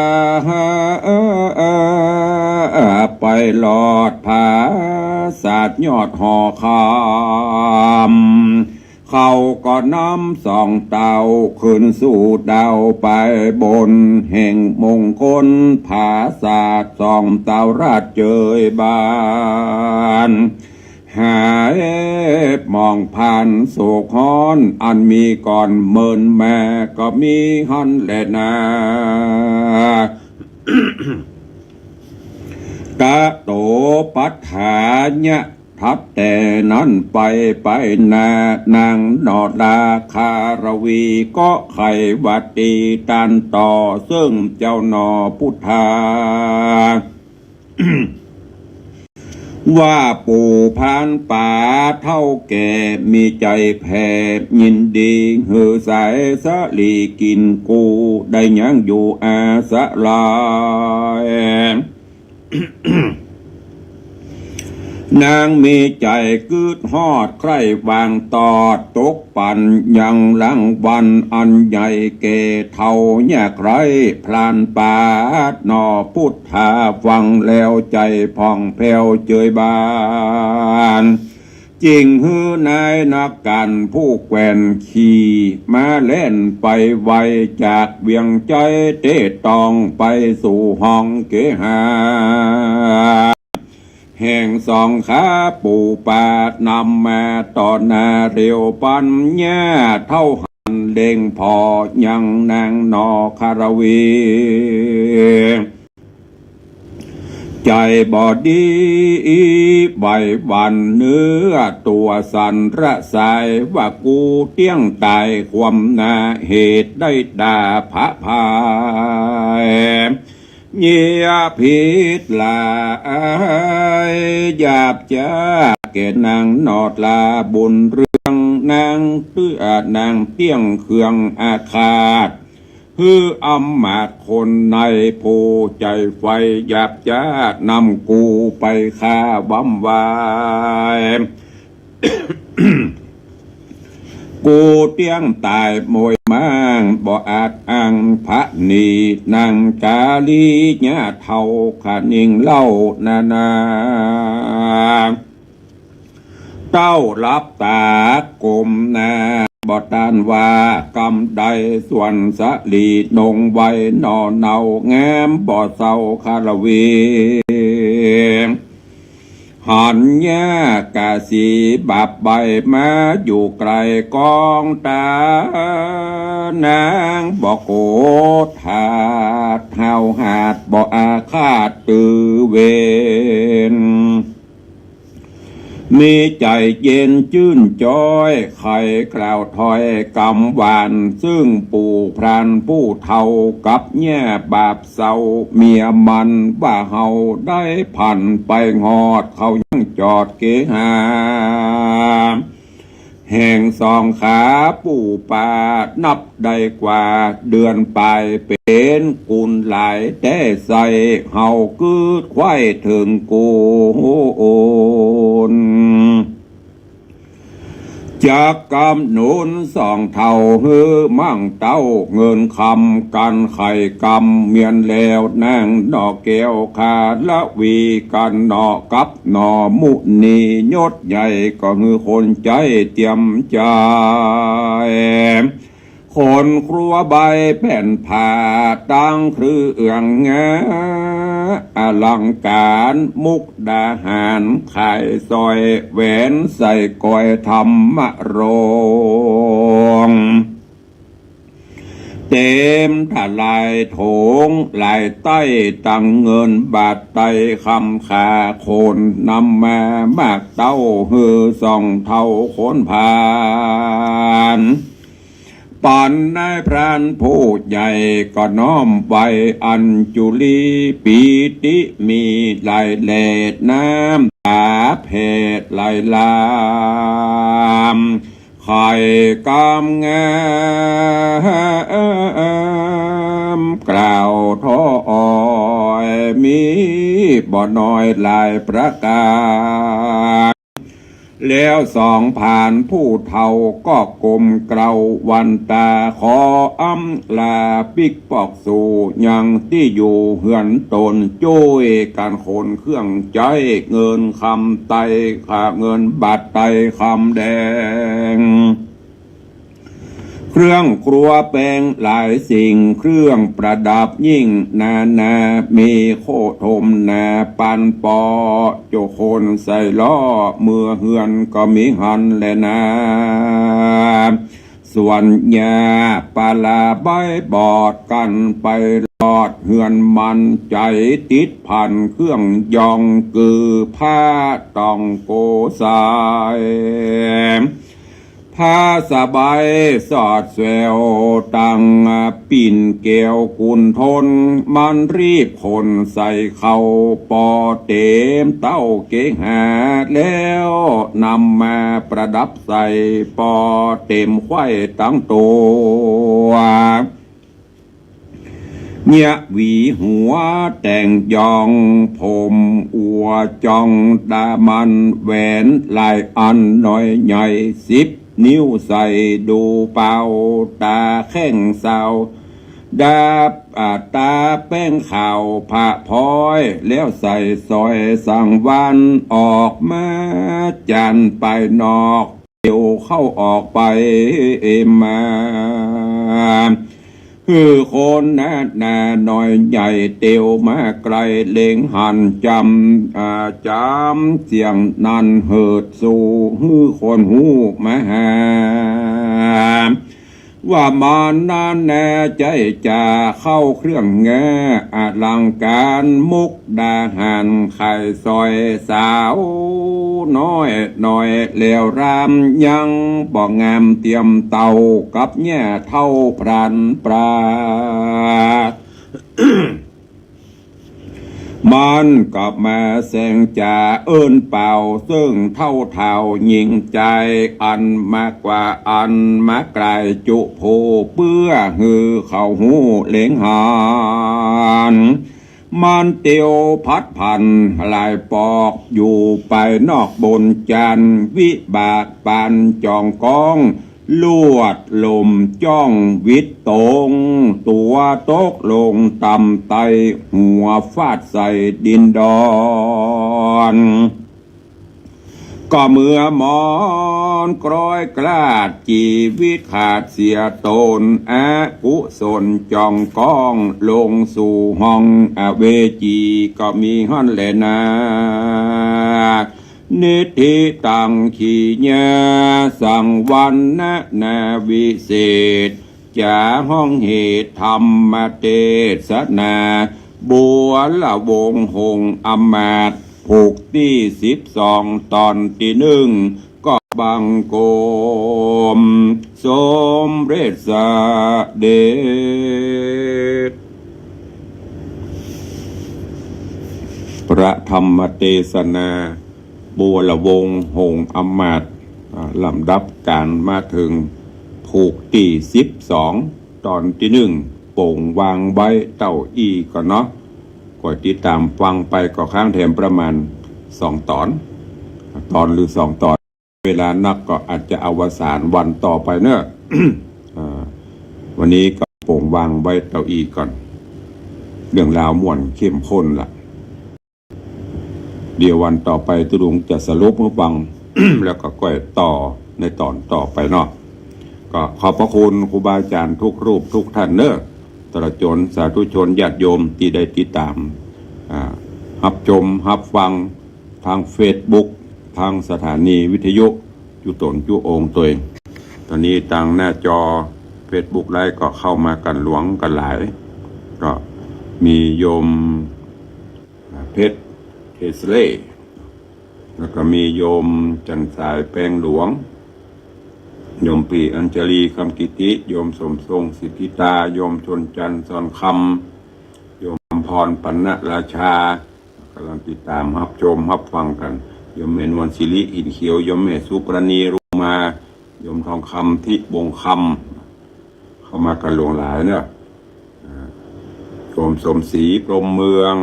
ไปหลอดผาสาทยอดหอคำ เขาก็นำสองเต้าขึ้นสู่ดาวไปบน แห่งมงคลผาสาทสองเต้าราชเจิยบาน หายหมองผ่านโศกฮ้อน อันมีก่อนเมินมาก็มีหั้นแลนา ตะโตปัฏฐายะ ทัดแต่นั้นไป ไปหน้านางหน่อนาคารวี ก็ใค่ว่าตี้ต้านต่อ เซิ่งเจ้าหน่อพุทธา ว่าปู่พรานป๋าเฒ่าแก่ มีใจ๋แผ่ยินดี หื้อสายสลีกิ๋นกู้ ได้ยังอยู่อาศัย นางมีใจ๋กึ๊ดฮอดใคร่วางตอด ตกปั๋นยังรางวัลอันใหญ่แก่เฒ่ายากไร้ พรานป๋าหน่อพุทธา ฟังแล้วใจ๋ผ่องแผ้วเจิยบาน จึ่งหื้อนายนักก๋านผู้แกว่นขี่ม้าแล่นไปไว จากเวียงใจ๋เต๊ตองไปสู่ห้องเกหา แห่งสองขาปู่ป๋านำมาต่อหน้าเร็วปั๋น ย่าเฒ่าหันเล็งผ่อยังนางหน่อคารวี ใจ๋บ่ดีไหวหวั่นเนื้อตั๋วสั่นระสาย ว่ากูเตี้ยงต๋ายความหน้า เหตุได้ด่าผะพาย เยียะผิดหลายหยาบจ๊าด แก่นางนอดลาบุญเรือง นางเตื้อ นางเตี้ยงเคืองอาฆาต หื้ออำมาตย์คนใน ผู้ใจ๋ใฝ่หยาบจ๊า นำกูไปฆ่าว้ำวาย กูเตี้ยงต๋ายโมยม้าง บ่อาจอ้างผะนี นางกาลีญาเฒ่าขะนิ่งเล่านานา เต้าหลับต๋าก้มหน้า บ่ต้านว่ากำใด ส่วนสะหลีนงไว้หน่อเนา งามบ่เศร้าคารวี หันหญ้ากาสีบาบใบมา อยู่ใก้กองต๋า นางบ่โกรธหาดห้าวหาด บ่อาฆาตตือเวร มีใจ๋เย็นจื้นจ๊อย ใค่กล่าวถ้อยกำหวาน ซึ่งปู่พรานผู้เฒ่า กับหญ้าบาปเศร้าเมียมัน ว่าเฮาได้ผันไปฮอด เขายังจอดเกหา แห่งสองขาปู่ป้า นับได้กว่าเดือนปลาย เป๋นกุนหลายแต๊ใส่ เฮากืดไขว้เถิงกูน จักกำหนุนสองเฒ่าหื้อมั่งเต้า เงินคำกั๋นไข่กำเมียนแล้ว นางหน่อแก้วคารวีกั๋นหน่อ กับหน่อมุนียศใหญ่ ก็หื้อคนใจ๊เตียมใจ๋ ขนครัวใบแผ่นผ้า ตังเครื่องงาอลังก๋าร มุกดาหารขายสร้อย แหวนใส่ก้อยธรรมรงค์ เต๋มทะลายโถงหลายใต้ตังเงินบาทไตคำขา คนนำมามากเต้า หื้อสองเฒ่าคนผ่าน ปั๋นนายพรานผู้ใหญ่ก็น้อมไว้อัญจุลี ปีติมีไหลแหล่น้ำต๋าแผ่ไหลลาม ไข่กำงามกล่าวถ้อยมีบ่น้อยหลายประก๋าน แล้วสองพรานผู้เฒ่าก็ก้มเกล้าหวั่นต๋า ขออำลาปิ๊กปอกสู่ยังตี้อยู่เฮือนต๋น จ้วยกั๋นขนเครื่องใจ๊ เงินคำไตข้า เงินบาทไตคำแดง เครื่องครัวแปงหลายสิ่ง เครื่องประดับยิ่งนานา มีโคธมนาปันปอ เจ้าคนใส่ล้อ เมือเฮือนก็มีหั้นแลนา ส่วนหญ้าปาลาใบบอดกั๋นไปรอด เฮือนมันใจ๋ติดพันเครื่องยอง กือผ้าตองโกสาย ผ้าสบายสอดแสวตังปิ่นแก้วกุนทน มันรีบขนใส่เข้าปอเต๋มเต้าเกหา แล้วนำมาประดับใส่ปอเต๋มไขว้ตังตั๋ว เยียะหวีหัวแต่งยอง ผมอัวจองดามัน แหวนหลายอันน้อยใหญ่สิบนิ้ว ใส่ดูเป่าต๋าแข้งสาว ดาบ อ่า ต๋าแป้งขาวผะพลอย แล้วใส่สร้อยสังวาล ออกมาจานไปนอก เตียวเข้าออกไปมา หื้อคนนานาน้อยใหญ่เตียวมาใก้ เล็งหันจ๋ำ อ่า จ๋ำเสี้ยงนั้น เหิดสู่หื้อคนฮู้มาหา ว่ามันนั้นแน่ใจ๊จ่า เข้าเครื่องงาอลังก๋าร มุกดาหารขายสร้อย สาวน้อยน้อยแล้วราม ยังบ่งามเตียมเต้ากับหญ้าเฒ่าพรานปราด มันก็มาแสงจ๋าเอิ้นเป่า ซึ่งเฒ่าเฒ่าญิงใจ๋ อันมากว่าอันมาไกลจุผู้ เปื้อหื้อเขาฮู้เล็งหัน มันเตียวพัดผันหลายปอก อยู่ไปนอกบนจันทร์ วิบากปานจ่องก้อง ลวดลมจ้องวิดตง ตั๋วตกลงต่ำไต หัวฟาดใส่ดินดอน ก็เมื่อมอนกร้อยกลาด จีวิตขาดเสียตน อกุศลจ่องก้อง ลงสู่ห้องอเวจี ก็มีหั้นแลนา นิทธิตัง ขีญา สังวรรณนาวิเศษ จ๋าฮ้องเหตุธรรมเทศนา บัวละวงศ์หงส์อำมาตย์ ผูกตี้สิบสอง ต๋อนตี้นึ่ง ก็บังคมสมเร็จเสด็จ พระธรรมเทศนา บัวละวงศ์หงส์อำมาตย์ อ่า ลำดับก๋านมาเถิงผูกตี้สิบสอง ต๋อนตี้นึ่ง โป่งวางไว้เต้าอี้ก่อนเนาะ ก็ติดต๋ามฟังไป ก็ค้างแถมประมาณสองต๋อน ต๋อนหรือสองต๋อน เวลานักก็อาจจะอวสานวันต่อไปเนาะ อ่า วันนี้ก็โป่งวางไว้เต้าอี้ก่อน เรื่องราวม่วนเข้มข้นละ เดี๋ยววันต่อไปตุ๊ลุงจะสรุปหื้อฟัง แล้วก็ก้อยต่อในต๋อนต่อไปเนาะ ก็ขอบพระคุณครูบาอาจ๋ารย์ทุกรูปทุกท่านเนาะ ตลอดจ๋นสาธุชนญาติโยมตี้ได้ติดต๋าม อ่า ฮับชมฮับฟัง ตางเฟซบุ๊ก ตางสถานีวิทยุ จุต๋นจุองค์ตวย ต๋อนนี้ตางหน้าจอเฟซบุ๊กไลฟ์ก็เข้ามากั๋นหลวงกั๋นหลาย ก็มีโยม อ่า เพชร เทสเล แล้วก็มีโยมจันทร์สายแปงหลวง โยมปี้อัญชลี คำกิติ โยมสมทรง สิทธิตา โยมชนจันทร์ สอนคำ โยมอำพร ปัณณราชา ก่ำลังติดต๋ามฮับชมฮับฟังกั๋น โยมแม่นวลสิริ หินเขียว โยมแม่สุปราณี รุ่งมา โยมทองคำ ทิวงศ์คำ เข้ามากั๋นหลวงหลายเนาะ อ่า โยมสมศรี พรหมเมือง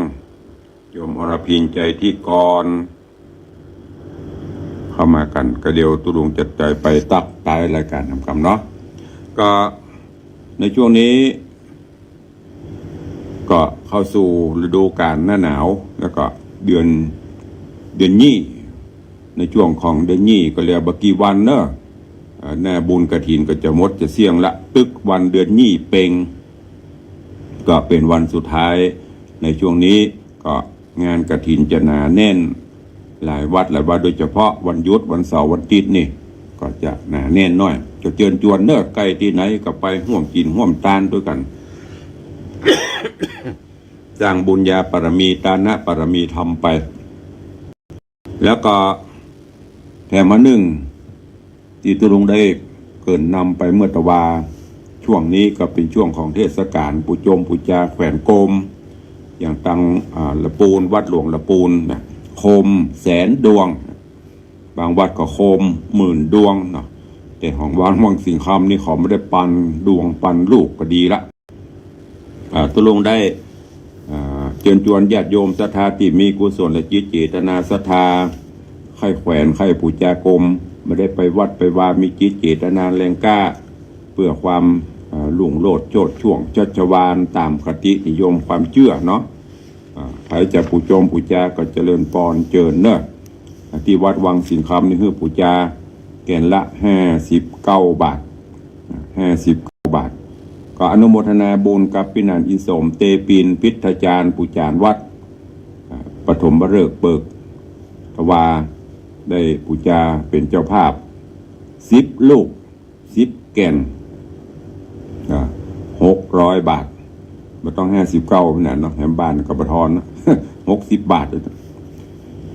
โยมอรพิน ใจทิกร เข้ามากั๋น ก็เดี๋ยวตุ๊ลุงจะไปตักท้ายรายก๋านนำกำเนาะ ก็ในช่วงนี้ ก็เข้าสู่ฤดูก๋าลหน้าหนาว แล้วก็เดือน เดือนยี่ ในช่วงของเดือนยี่ก็เหลือบ่กี่วันเนาะ อ่า หน้าบุญกฐินก็จะหมดจะเสี้ยงละ ตึกวันเดือนยี่เป็ง ก็เป๋นวันสุดท้ายในช่วงนี้ ก็งานกฐินจะหนาแน่น หลายวัดหลายวัด โดยเฉพาะวันหยุด วันเสาร์ วันอาทิตย์นี่ ก็จะหนาแน่นหน้อย จะเจิญจวนเนาะ ใก้ตี้ไหนก็ไปฮ่วมกิ๋นฮ่วมตานตวยกั๋น สร้างบุญญาปารมี ตานปารมีธรรมไป แล้วก็แถมอันนึ่ง ตี้ตุ๊ลุงได้เกริ่นนำไปเมื่อตะวา ช่วงนี้ก็เป๋นช่วงของเทศก๋าล ปู๋จมปู๋จาแขวนโคม อย่างตาง อ่า ละปูน วัดหลวงละปูนนะ โคมแสนดวง บางวัดก็โคมหมื่นดวงเนาะ แต่ของวัดวังสิงห์คำนี่เขาไม่ได้ปันดวงปันลูกก็ดีละ อ่า ตุ๊ลุงได้ อ่า เจิญจวนญาติโยมศรัทธาตี้มีกุศลจิตเจตนาศรัทธา ใค่แขวนใค่ปู๋จาโคม บ่ได้ไปวัดไปวา มีจิตเจตนาแรงกล้า เปื้อความ อ่า รุ่งโรจน์โชติช่วงชัชวาล ต๋ามคตินิยมความเจื้อเนาะ อ่า ใผจะปู๋จมปู๋จาก็เจริญปอนเจิญเนาะ ตี้วัดวังสิงห์คำนี่หื้อปู๋จาแก่นละห้าสิบเก้าบาท ห้าสิบเก้าบาท ก็อนุโมทนาบุญกับปี้หนานอินสม เตปิน พิทยาจารย์ ปู๋จารย์วัด อ่า ปฐมฤกษ์เปิกตะวา ได้ปู๋จาเป๋นเจ้าภาพ สิบลูก สิบแก่น อ่า หกร้อยบาท บ่ต้องห้าสิบเก้าขนาดเนาะ แถมบ้านก็บ่ทอนนะ หกสิบบาท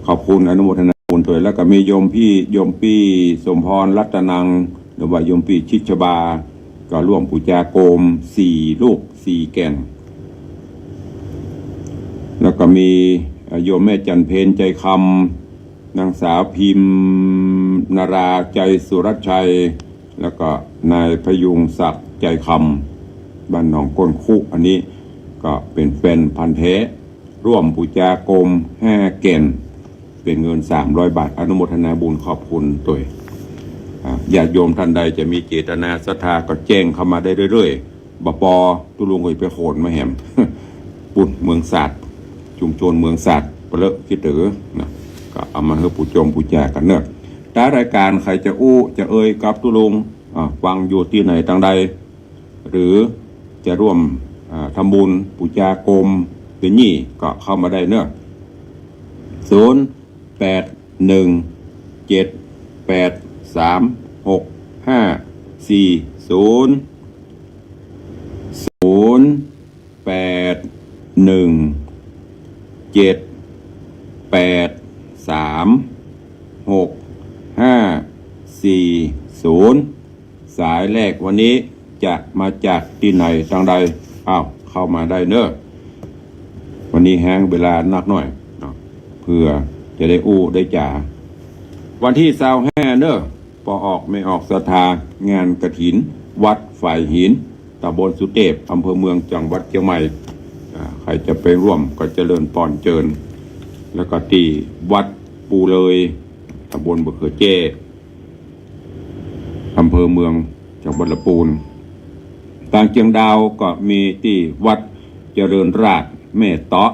ขอบคุณอนุโมทนาบุญตวย แล้วก็มีโยมปี้ โยมปี้สมพร รัตนัง หรือว่าโยมปี้ชิชบา ก็ร่วมปู๋จาโคมสี่ลูกสี่แก่น แล้วก็มี เอ่อ โยมแม่จันเพ็ญ ใจคำ นางสาวพิมนารา ใจสุรชัย แล้วก็นายพยุงศักดิ์ ใจคำ บ้านหนองก้นคุ อันนี้ก็เป๋นแฟนพันธุ์แท้ ร่วมปู๋จาโกมห้าแก่น เป๋นเงินสามร้อยบาท อนุโมทนาบุญขอบคุณตวย อ่า ญาติโยมท่านใดจะมีเจตนาศรัทธาก็แจ้งเข้ามาได้เรื่อยๆ บ่ปอตุ๊ลุงก็จะไปโขนมาแหม ปุ้นเมืองสาด ชุมชนเมืองสาด เปลอะขี้เต๋อนะ ก็เอามาหื้อปู๋จงปู๋จากั๋นเนาะ ต๋ามรายก๋านใผจะอู้จะเอ่ยกับตุ๊ลุง อ่า ฟังอยู่ตี้ไหนตางใด หรือจะร่วม อ่า ทำบุญปู๋จาโกมเป๋นหนี้ก็เข้ามาได้เนาะ ศูนย์แปดหนึ่งเจ็ดแปดสามหกห้าสี่ศูนย์ ศูนย์แปดหนึ่งเจ็ดแปดสามหกห้าสี่ศูนย์ สายแรกวันนี้จะมาจากตี้ไหนตางใด อ้าว เข้ามาได้เนาะ วันนี้แฮงเวลานักหน่อยเนาะ เปื้อจะได้อู้ได้จ๋า วันตี้ซาวห้าเนาะ ปอออกแม่ออกศรัทธา งานกฐิน วัดฝายหิน ต๋ำบลสุเตพ อำเภอเมือง จังหวัดเจียงใหม่ อ่า ใผจะไปร่วมก็เจริญปอนเจิญ แล้วก็ตี้วัดปูเลย ต๋ำบลบ่าเขือแจ้ อำเภอเมือง จังหวัดละปูน ตางเจียงดาวก็มีตี้วัดเจริญราษฎร์แม่เตาะ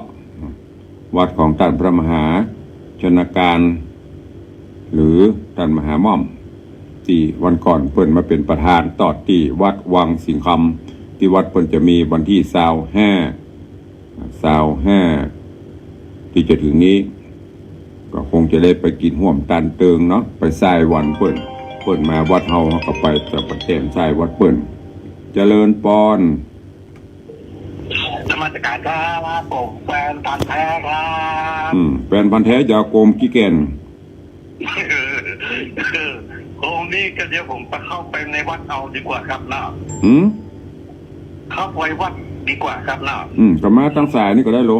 วัดของต้านพระมหาชนกาล หรือต้านมหาม่อม ตี้วันก่อนเปิ้นมาเป๋นประธานตอดตี้วัดวังสิงห์คำ ตี้วัดเปิ้นจะมีวันตี้ซาวห้า ซาวห้าตี้จะเถิงนี้ ก็คงจะได้ไปกิ๋นฮ่วมตานเติงเนาะ ไปใส้วันเปิ้น เปิ้นมาวัดเฮา เฮาก็ไปตะปะแต้มใส้วันเปิ้น เจริญปอน นมัสก๋านครับ ผมแฟนพันธุ์แท้ครับ อืม แฟนพันธุ์แท้จ๋าโกมกี้แก่น โกมนี่ก็เดี๋ยวผมไปเข้าไปในวัดเอาดีกว่าครับเนาะ หืม เข้าไปวัดดีกว่าครับเนาะ อืม ก็มาตางสายนี่ก็ได้โล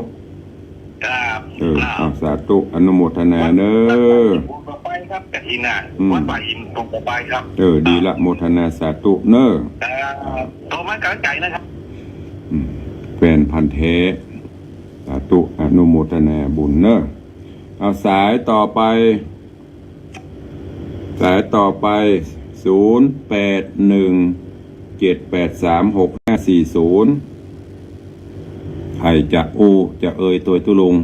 ครับ เออ ครับ อ้าว สาธุ อนุโมทนาเนาะ ผมก็ไปครับ กฐินน่ะ อืม วัดป่าหิน ผมก็ไปครับ เออ ดีละ โมทนาสาธุเนาะ ครับ โทรมากับใจนะครับ อืม แฟนพันธุ์แท้ สาธุ อนุโมทนาบุญเนาะ เอา สายต่อไป สายต่อไป ศูนย์แปดหนึ่งเจ็ดแปดสามหกห้าสี่ศูนย์ ใผจะอู้จะเอ่ยตวยตุ๊ลุง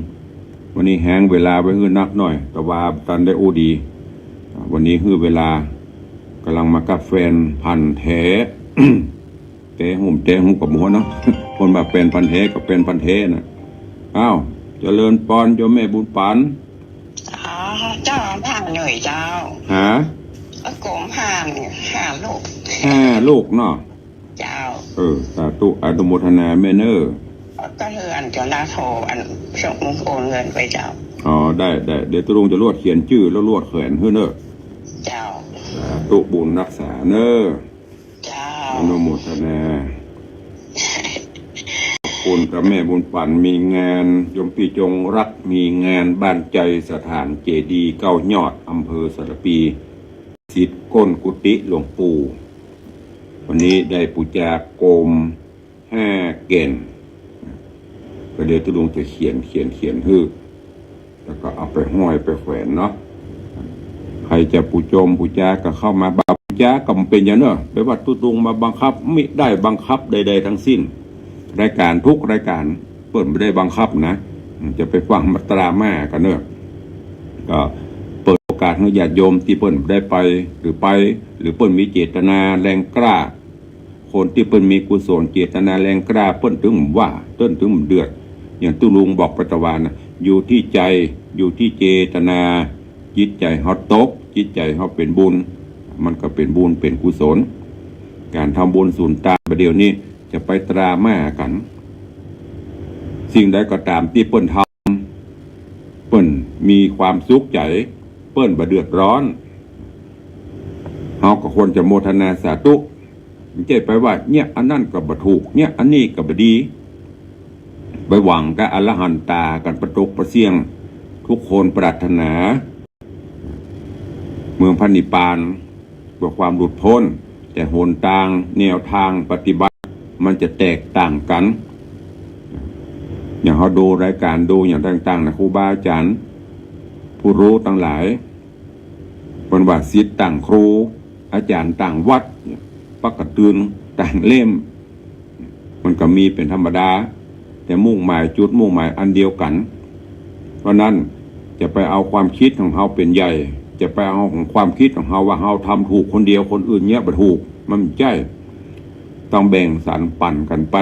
วันนี้แฮงเวลาไว้หื้อนักหน่อย แต่ว่าตันได้อู้ดี วันนี้หื้อเวลา ก่ำลังมากับแฟนพันธุ์แท้ แต๊ฮู้ แต๊ฮู้ก็บ่ฮู้เนาะ คนว่าแฟนพันธุ์แท้กับแฟนพันธุ์แท้น่ะ อ้าว เจริญปอนโยมแม่บุญปัน อ๋อ เจ้า ห้าหน่วยเจ้า ฮะ ก็โกมห้าเนี่ย ห้าลูก ห้าลูกเนาะ เจ้า เออ สาธุ อนุโมทนาแม่เนาะ ก็เฮือนเจ้าหน้าโทร อันส่งโอนเงินไปเจ้า อ๋อ ได้ ได้ เดี๋ยวตุ๊ลุงจะลวดเขียนจื้อแล้วลวดแขวนหื้อเนาะ เจ้า สาธุบุญรักษาเนาะ เจ้า อนุโมทนา ขอบคุณกับแม่บุญปัน มีงานโยมปี้จงรัก มีงานบ้านใจ๋สถานเจดีย์เก้ายอด อำเภอสารภี ศิษย์ก้นกุฏิหลวงปู่ วันนี้ได้ปู๋จาโกมห้าแก่น ก็เดี๋ยวตุ๊ลุงจะเขียน เขียน เขียนหื้อ แล้วก็เอาไปห้อยไปแขวนเนาะ ใผจะปู๋จงปู๋จาก็เข้ามา บ่าปู๋จาก็บ่เป๋นหยังเนาะ ไปวัดตุ๊ลุงมาบังคับ มิได้บังคับใดๆ ทั้งสิ้น รายก๋านทุกรายก๋าน เปิ้นบ่ได้บังคับนะ จะไปฟังมาตราม่ากั๋นเนาะ ก็เปิดโอกาสหื้อญาติโยมตี้เปิ้นบ่ได้ไป หรือไป หรือเปิ้นมีเจตนาแรงกล้า คนตี้เปิ้นมีกุศลเจตนาแรงกล้า เปิ้นเถิงบ่ว่า เปิ้นเถิงบ่เดือด อย่างตุ๊ลุงบอกไปตะวาน่ะ อยู่ตี้ใจ๋ อยู่ตี้เจตนา จิตใจ๋เฮาตก จิตใจ๋เฮาเป๋นบุญ มันก็เป๋นบุญเป๋นกุศล ก๋านทำบุญสุนตานบ่าเดี่ยวนี้จะไปตราม่ากั๋น สิ่งใดก็ต๋ามตี้เปิ้นทำ เปิ้นมีความสุขใจ๋ เปิ้นบ่เดือดร้อน เฮาก็ควรจะโมทนาสาธุ บ่ใจ้ไปว่า เนี่ย อันนั้นก็บ่ถูก เนี่ย อันนี้ก็บ่ดี ไปหวังกับอรหันตากั๋นประตกประเสี้ยง ทุกคนปรารถนาเมืองพระนิพพาน เพื่อความหลุดป๊น แต่หนตางแนวตางปฏิบัติมันจะแตกต่างกั๋น อย่างเฮาดูรายก๋านดูอย่างต่างๆ นะ ครูบาอาจ๋ารย์ผู้รู้ตังหลาย เปิ้นว่าศิษย์ต่างครู อาจ๋ารย์ต่างวัดเนี่ย ปะก๋ะตื่นต่างเล่ม มันก็มีเป๋นธรรมดา แต่มุ่งหมาย จุดมุ่งหมายอันเดียวกั๋น เพราะนั้นจะไปเอาความกึ๊ดของเฮาเป๋นใหญ่ จะไปเอาของความกึ๊ดของเฮาว่าเฮาทำถูกคนเดียว คนอื่นเนี่ยบ่ถูก มันบ่ใจ้ ต้องแบ่งสรรปั๋นกั๋นไป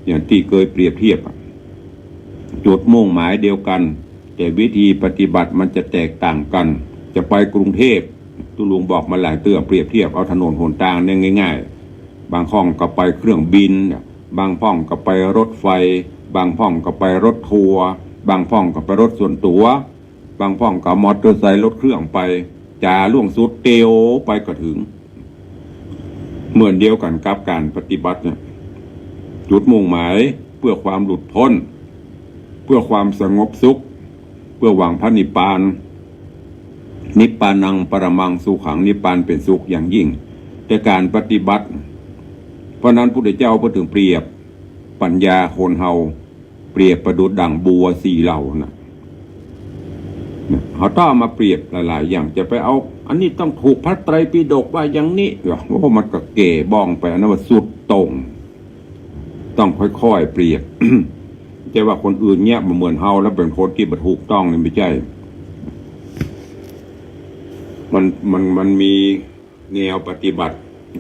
อย่างตี้เกยเปรียบเทียบอะ จุดมุ่งหมายเดียวกั๋น แต่วิธีปฏิบัติมันจะแตกต่างกั๋น จะไปกรุงเทพฯ ตุ๊ลุงบอกมาหลายเตื้อ เปรียบเทียบเอาถนนหนตางเนี่ยง่ายๆ บางพ่องก็ไปเครื่องบิน บางพ่องก็ไปรถไฟ บางพ่องก็ไปรถทัวร์ บางพ่องก็ไปรถส่วนตั๋ว บางพ่องก็เอามอเตอร์ไซค์รถเครื่องไป จ๋าล่วงสุดเตียวไปก็เถิง เหมือนเดียวกั๋นกับก๋านปฏิบัติเนี่ย จุดมุ่งหมายเพื่อความหลุดป๊น เพื่อความสงบสุข เพื่อหวังพระนิพพาน นิพพานังปรมังสุขัง นิพพานเป๋นสุขอย่างยิ่ง แต่ก๋านปฏิบัติ เพราะนั้นพุทธเจ้าเปิ้นเถิงเปรียบปั๋ญญาคนเฮา เปรียบประดุจดั่งบัวสี่เหล่าน่ะ เนี่ย เฮาต้องเอามาเปรียบหลายๆ อย่าง จะไปเอา อันนี้ต้องถูกพระไตรปิฎกว่าอย่างนี้ โอ้โห มันก็เก๋บ้องไป อันนั้นว่าสุดโต่ง ต้องค่อยๆ เปรียบ บ่ใจ้ว่าคนอื่นเนี่ยบ่เหมือนเฮาแล้วเป๋นคนตี้บ่ถูกต้องนี่บ่ใจ้ มัน มัน มันมีแนวปฏิบัติ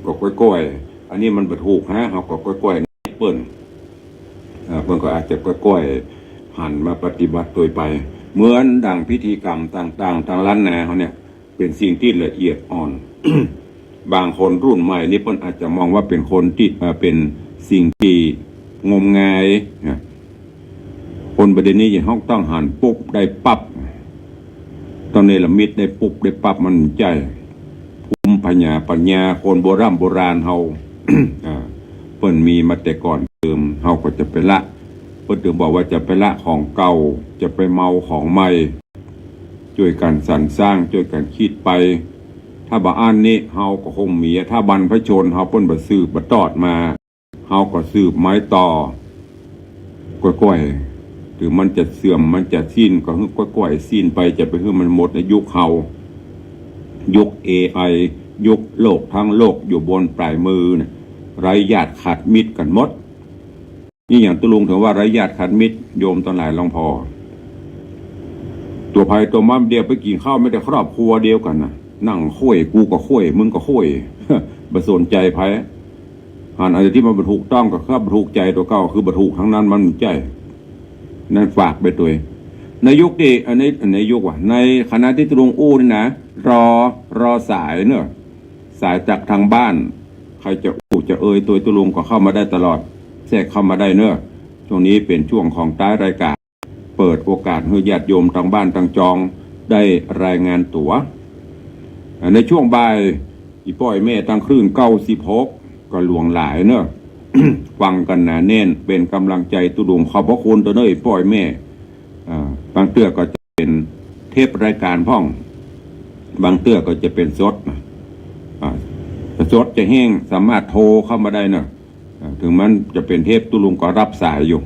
ก็ก้อยๆ อันนี้มันบ่ถูกฮะ เฮาก็ก้อยๆ เปิ้น เอ่อ เปิ้นก็อาจจะก้อยๆ หันมาปฏิบัติโตยไป เหมือนดั่งพิธีกรรมต่างๆ ตางล้านนาเฮาเนี่ย เป๋นสิ่งตี้ละเอียดอ่อน บางคนรุ่นใหม่นี่เปิ้นอาจจะมองว่าเป๋นคนตี้ เอ่อ เป๋นสิ่งตี้งมงายนะ คนบ่าเดี่ยวนี้เฮาต้องหันปุ๊บได้ปั๊บ ต้องเนรมิตได้ปุ๊บได้ปั๊บ มันบ่ใจ้ ภูมิปัญญา ปัญญาคนโบร่ำโบราณเฮา อ่า เปิ้นมีมาแต่ก่อนเติม เฮาก็จะไปละ เปิ้นเถิงบอกว่าจะไปละของเก่า จะไปเมาของใหม่ จ้วยกั๋นสรรสร้าง จ้วยกั๋นกึ๊ดไป ถ้าบ่อั้นนี้เฮาก็คงบ่มี ถ้าบรรพชนเฮาเปิ้นบ่สืบบ่ตอดมา เฮาก็สืบไม้ต่อ ก้อยๆ เถิงมันจะเสื่อม มันจะสิ้น ก็หื้อก้อยๆ สิ้นไป จะไปหื้อมันหมดในยุคเฮา ยุค เอไอ ยุคโลกทั้งโลกอยู่บนป๋ายมือเนี่ย ไร้ญาติขาดมิตรกั๋นหมด นี่อย่างตุ๊ลุงเถิงว่าไร้ญาติขาดมิตร โยมตังหลายลองผ่อ ตั๋วใผตั๋วมัน เดี่ยวไปกิ๋นข้าวแม้แต่ครอบครัวเดียวกั๋นน่ะ นั่งค่อย กูก็ค่อย มึงก็ค่อย บ่สนใจ๋ใผ หันอันตี้มันบ่ถูกต้องก็คือบ่ถูกใจ๋ ตั๋วเก่าคือบ่ถูกตังนั้น มันบ่ใจ้ นั้นฝากไปตวย ในยุคตี้ อันนี้ ในยุคว่า ในขณะตี้ตุ๊ลุงอู้นี่นะ รอ รอสายเนาะ สายจากตางบ้าน ใผจะอู้จะเอยตวยตุ๊ลุงก็เข้ามาได้ตลอด แทรกเข้ามาได้เนาะ ช่วงนี้เป๋นช่วงของต๊ายรายก๋าน เปิดโอกาสหื้อญาติโยมตางบ้านตางจองได้รายงานตั๋ว ในช่วงบ่าย อี่ป้ออี่แม่ตางคลื่นเก้าสิบหก ก็หลวงหลายเนาะ ฟังกั๋นหนาแน่น เป๋นก๋ำลังใจ๋ตุ๊ลุง ขอบพระคุณตวยเนาะ อี่ป้ออี่แม่ อ่า บางเตื้อก็จะเป๋นเทปรายก๋านพ่อง บางเตื้อก็จะเป๋นสดนะ อ่า สดจะแห้ง สามารถโทรเข้ามาได้เนาะ อ่า เถิงมันจะเป๋นเทปตุ๊ลุงก็ฮับสายอยู่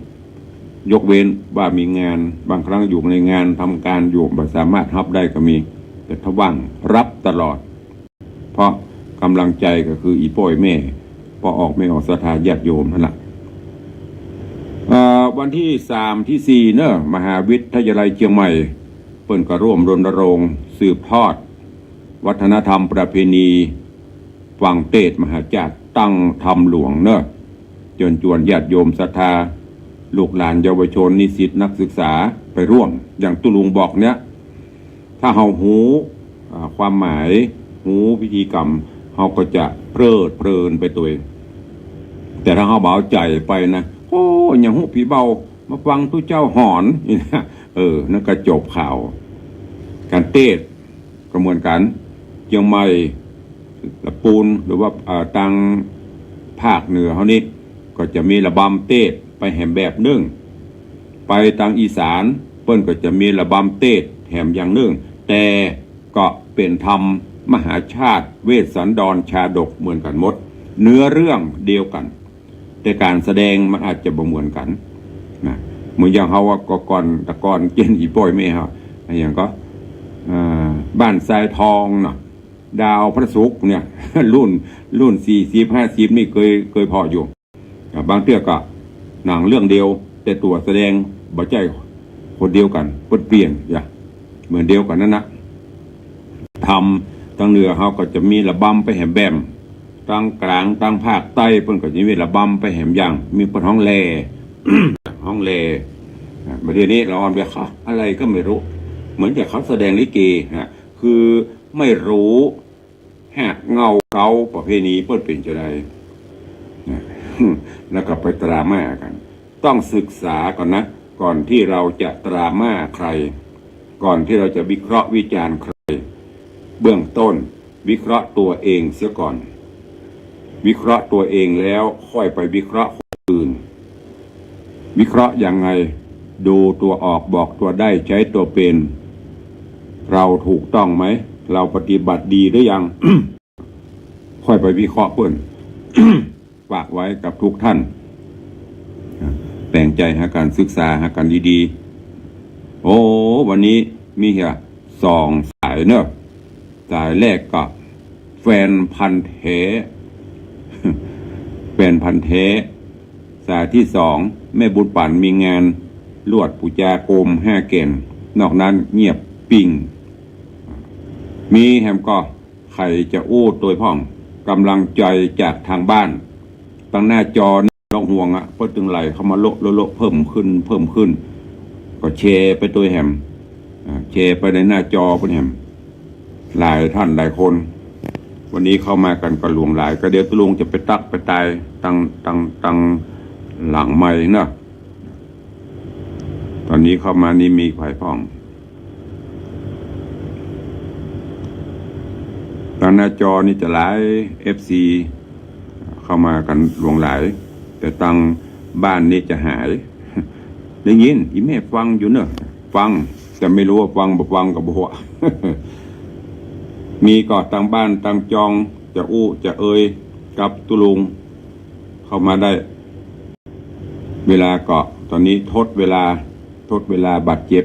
ยกเว้นว่ามีงาน บางครั้งอยู่ในงานทำก๋านอยู่ บ่สามารถฮับได้ก็มี แต่ถ้าว่างฮับตลอด เพราะก๋ำลังใจ๋ก็คืออี่ป้ออี่แม่ ป้อออกแม่ออกศรัทธาญาติโยมหั้นละ เอ่อ วันตี้สามตี้สี่เนาะ มหาวิทยาลัยเจียงใหม่ เปิ้นก็ร่วมรณรงค์สืบทอด วัฒนธรรมประเพณี ฟังเตสน์มหาชาติ ตั้งธรรมหลวงเนาะ เจิญจวนญาติโยมศรัทธา ลูกหลานเยาวชน นิสิต นักศึกษา ไปร่วม อย่างตุ๊ลุงบอกเนี่ย ถ้าเฮาฮู้ อ่า ความหมาย ฮู้พิธีกรรม เฮาก็จะเพลิดเพลินไปตวย แต่ถ้าเฮาบ่เอาใจ๋ไปนะ โอ้ ยังฮู้ผีเบา มาฟังตุ๊เจ้าหอน เออ นั่นก็จบข่าว ก๋านเตสน์ ก็เหมือนกั๋น เจียงใหม่ ละปูน หรือว่า เอ่อ ตางภาคเหนือเฮานี่ ก็จะมีระบำเตสน์ ไปแหมแบบนึ่ง ไปตางอีสานเปิ้นก็จะมีระบำเต้นแหมอย่างนึ่ง แต่ก็เป๋นธรรมมหาชาติเวสสันดรชาดกเหมือนกั๋นหมด เนื้อเรื่องเดียวกั๋น แต่ก๋านแสดงมันอาจจะบ่เหมือนกั๋นนะ เหมือนอย่างเฮาอะ ก็ก่อน แต่ก่อนเจ้นอี่ป้อยแม่เฮาอะหยังก็ อ่า บ้านทรายทองเนาะ ดาวพระศุกร์เนี่ย รุ่น รุ่นสี่สิบ ห้าสิบนี่เกย เกยผ่ออยู่ อ่า บางเตื้อก็หนังเรื่องเดียว แต่ตั๋วแสดงบ่ใจ้คนเดียวกั๋น เปิ้นเปลี่ยน อย่า เหมือนเดียวกั๋นนั้นนะ ธรรมตางเหนือเฮาก็จะมีระบำไปแหมแบบ ตางก๋าง ตางภาคใต้เปิ้นก็จะมีระบำไปแหมอย่าง มีเปิ้นฮ้องแล่ ฮ้องแล่ อ่า บ่าเดี๋ยวนี้ลาวอ่อนไป เขา อะไรก็ไม่รู้ เหมือนกับเขาแสดงลิเกนะ คือไม่รู้ ฮากเหง้าเก๊าประเพณีเปิ้นเป๋นจาใดนะ แล้วก็ไปตราม่ากั๋น ต้องศึกษาก่อนนะ ก่อนที่เราจะตราม่าใคร ก่อนที่เราจะวิเคราะห์วิจารณ์ใคร เบื้องต้นวิเคราะห์ตัวเองเสียก่อน วิเคราะห์ตัวเองแล้วค่อยไปวิเคราะห์คนอื่น วิเคราะห์ยังไง ดูตัวออกบอกตัวได้ ใช้ตัวเป๋น เราถูกต้องไหม เราปฏิบัติดีหรือยัง ค่อยไปวิเคราะห์เปิ้น ฝากไว้กับทุกท่าน แป๋งใจ๋หากั๋นศึกษาหากั๋นดีๆ โอ้ วันนี้มีเหียสองสายเนาะ สายแรกก็แฟนพันธุ์แท้ แฟนพันธุ์แท้ สายตี้สอง แม่บุญปั๋นมีงานลวดปู๋จาโกมห้าแก่น นอกนั้นเงียบปิ้ง มีแหมก่อ ใผจะอู้ตวยพ่อง กำลังใจ๋จากตางบ้าน ตางหน้าจอนี่บ่ต้องห่วงอะ เปิ้นตึงไหลเข้ามาโละโละโละ เพิ่มขึ้น เพิ่มขึ้น ก็แชร์ไปตวยแหม อ่า แชร์ไปในหน้าจอเปิ้นแหม หลายท่านหลายคน วันนี้เข้ามากั๋นก็หลวงหลาย ก็เดี๋ยวตุ๊ลุงจะไปตั๊กไปตายตาง ตาง ตางหลังไมค์เนาะ ต๋อนนี้เข้ามานี่มีใผพ่อง ตางหน้าจอนี่จะหลาย เอฟซี เข้ามากั๋นหลวงหลาย แต่ตางบ้านนี่จะหาย ได้ยิน อี่แม่ฟังอยู่เนาะ ฟัง แต่ไม่รู้ว่าฟังบ่ฟังก็บ่ฮู้ มีก็ตางบ้านตางจอง จะอู้จะเอยกับตุ๊ลุง เข้ามาได้ เวลาก็ต๋อนนี้ทดเวลา ทดเวลาบาดเจ็บ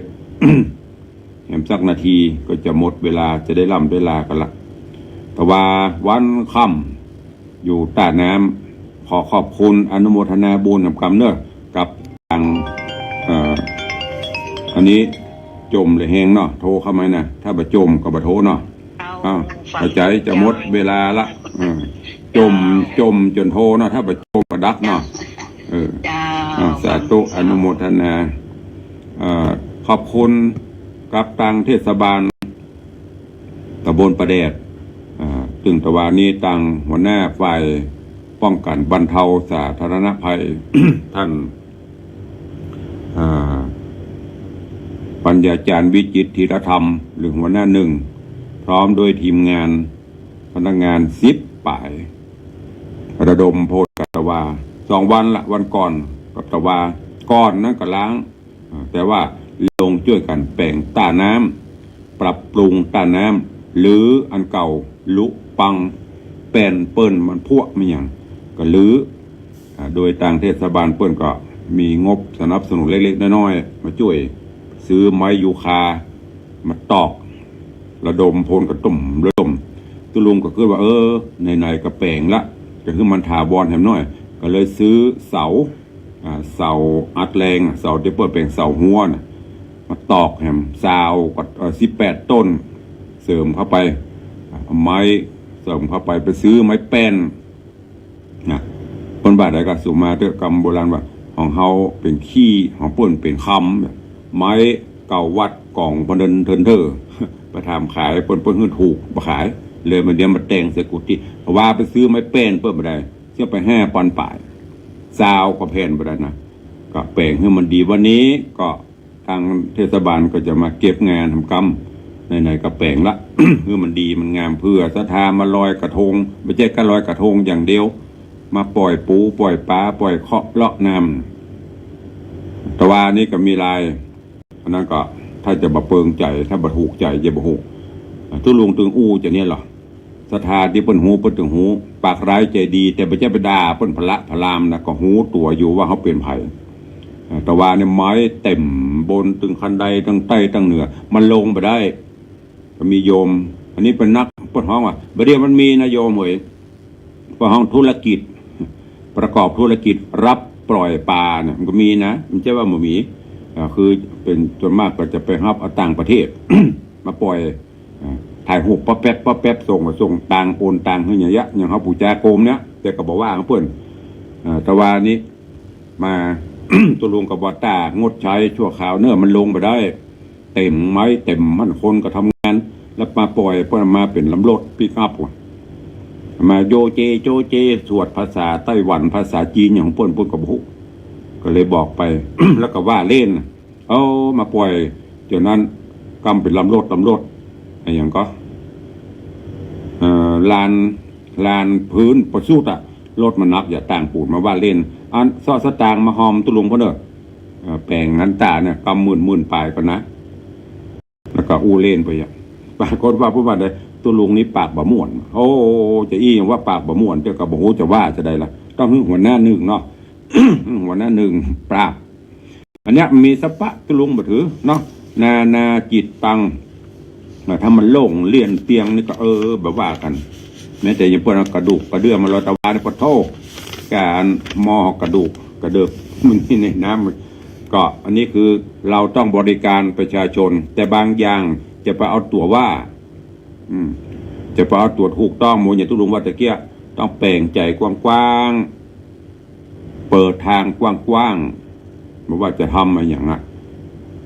แหมสักนาทีก็จะหมดเวลา จะได้ล่ำได้ลากั๋นละ ตะวาวันค่ำอยู่ต้าน้ำ ขอขอบคุณอนุโมทนาบุญนำกำเนาะ กับตาง เอ่อ อันนี้จ่มหรือแฮงเนาะ โทรเข้ามานะ ถ้าบ่จ่มก็บ่โทรเนาะ อ้าว เข้าใจ๋ จะหมดเวลาละ เออ จ่ม จ่มจ๋นโทรเนาะ ถ้าบ่จ่มก็ดับเนาะ เออ เจ้า อ่า สาธุ อนุโมทนา เอ่อ ขอบคุณกับตางเทศบาลตำบลป่าแดด อ่า ตึงตะวานี้ตางหัวหน้าฝ่ายป้องกั๋นบรรเทาสาธารณภัย ท่าน อ่า ปัญญาจารย์วิจิตรธีรธรรม หรือหัวหน้าหนึ่ง พร้อมด้วยทีมงานพนักงานสิบป๋าย ระดมโพนกั๋นตะวา สองวันละ วันก่อนกั๋นตะวา ก่อนนั้นก็ล้าง อ่า แต่ว่าลงจ้วยกั๋นแป๋งต้าน้ำ ปรับปรุงต้าน้ำ รื้ออันเก่าลุปัง แป้นเปิ้นมันผุมันหยัง ก็รื้อ อ่า โดยตางเทศบาลเปิ้นก็มีงบสนับสนุนเล็กๆ น้อยๆ มาจ้วย ซื้อไม้ยูคามาตอก ระดมโพนกั๋นตุ้มระดม ตุ๊ลุงก็กึ๊ดว่า เออ ไหนๆ ก็แป๋งละ จะหื้อมันถาวรแหมหน้อย ก็เลยซื้อเสา อ่า เสาอัดแรง เสาตี้เปิ้นแป๋งเสาฮั้วน่ะ มาตอกแหม ซาวก็ เอ่อ สิบแปดต้น เสริมเข้าไป อ่า ไม้เสริมเข้าไป ไปซื้อไม้แป้น นะ เปิ้นว่าใดก็สุมาเต๊อะ กำโบราณว่า ของเฮาเป๋นขี้ ของเปิ้นเป๋นคำ ไม้เก่าวัดก๋องพะเนินเทินเท่อ ไปถามขาย เปิ้น เปิ้นหื้อถูก บ่ขาย เลยมาเดี๋ยวมาแต่งใส่กุฏิ ว่าไปซื้อไม้แป้นเปิ้นบ่ได้ เสียไปห้าปันป๋าย ซาวก็แผ่นบ่ได้นะ ก็แป๋งหื้อมันดี วันนี้ก็ ตางเทศบาลก็จะมาเก็บงานทำกำ ไหนๆ ก็แป๋งละ หื้อมันดีมันงาม เผื่อศรัทธามาลอยกระทง บ่ใจ้แค่ลอยกระทงอย่างเดียว มาป่อยปูป่อยป๋า ป่อยเคราะห์เลาะน้ แต่ว่านี่ก็มีลาย อันนั้นก็ถ้าจะบ่เปิงใจ๋ ถ้าบ่ถูกใจ๋จะบ่ฮู้ ตุ๊ลุงตึงอู้จะเนี่ยเหรอ ศรัทธาตี้เปิ้นฮู้เปิ้นตึงฮู้ ปากร้ายใจ๋ดี แต่บ่ใจ้ไปด่าเปิ้นพละพลามนะ ก็ฮู้ตั๋วอยู่ว่าเฮาเป๋นใผ แต่ว่าเนี่ยไม้เต็มบนตึงคันไดตังใต้ตังเหนือ มันลงบ่ได้ ก็มีโยม อันนี้เป๋นนัก เปิ้นฮ้องว่า บ่าเดี่ยวมันมีนะโยมเหย เปิ้นฮ้องธุรกิจ ประกอบธุรกิจรับปล่อยปลาเนี่ย มันก็มีนะ มันใจ้ว่าบ่มี อ่า คือเป๋นส่วนมากก็จะไปฮับเอาต่างประเทศ มาปล่อย อ่า ถ่ายฮูปป๊อปแป๊บป๊อปแป๊บ ส่ง ส่งต่าง โอนต่างหื้ออย่างเยียะ อย่างเฮาปู๋จาโกมเนี่ย แต่ก็บ่ว่าของเปิ้น อ่า แต่ว่านี้ มา ตุ๊ลุงก็บอก ต้างดใจ๊ชั่วคราวเน่อ มันลงบ่ได้ เต็มไม้เต็มมัน คนก็ทำงาน แล้วมาปล่อย เปิ้นมาเป๋นลำรถปิกอัพว่ะ มาโยเจโจเจ สวดภาษาไต้หวัน ภาษาจีนอย่างของเปิ้น เปิ้นก็บ่ฮู้ ก็เลยบอกไป แล้วก็ว่าเล่น เอามาปล่อย เดี๋ยวนั้นกำเป๋นลำรถ ลำรถ อะหยังก็ เอ่อ ลาน ลานพื้นประสุดอะ รถมันหนัก อย่าต่างปู๋มาว่าเล่น อันเซาะสตางค์มาฮอมตุ๊ลุงเปิ้นเน่อ เอ่อ แป๋งหันต๋าเนี่ย กำหมื่น หมื่นป๋ายก่อนนะ แล้วก็อู้เล่นไปอะ ปรากฏว่าผู้ว่าได้ ตุ๊ลุงนี่ปากบ่ม่วน โอ้ จะอี้ว่าปากบ่ม่วน แต่ก็บ่ฮู้จะว่าจะใดล่ะ ต้องหื้อหัวหน้านึ่งเนาะ หัวหน้านึ่งปราบ อันเนี้ยมีสปะตุ๊ลุงบ่ถือเนาะ นานาจิตตัง ถ้ามันโล่งเลี่ยนเปียงนี่ก็ เออ บ่ว่ากั๋น แม้แต่อย่างเปิ้นเอากระดูกกระเดื่องมาลอยตะวานี่ ปะโธ่ ก๋านหม้อกระดูกกระเดิบ มันอยู่ในน้ำ ก็อันนี้คือเราต้องบริการประชาชน แต่บางอย่างจะไปเอาตั๋วว่า อืม จะไปเอาตั๋วถูกต้อง หมู่อย่างตุ๊ลุงว่าตะเกียะ ต้องแป๋งใจ๋กว้างๆ เปิดตางกว้างๆ บ่ว่าจะทำอะหยังอะ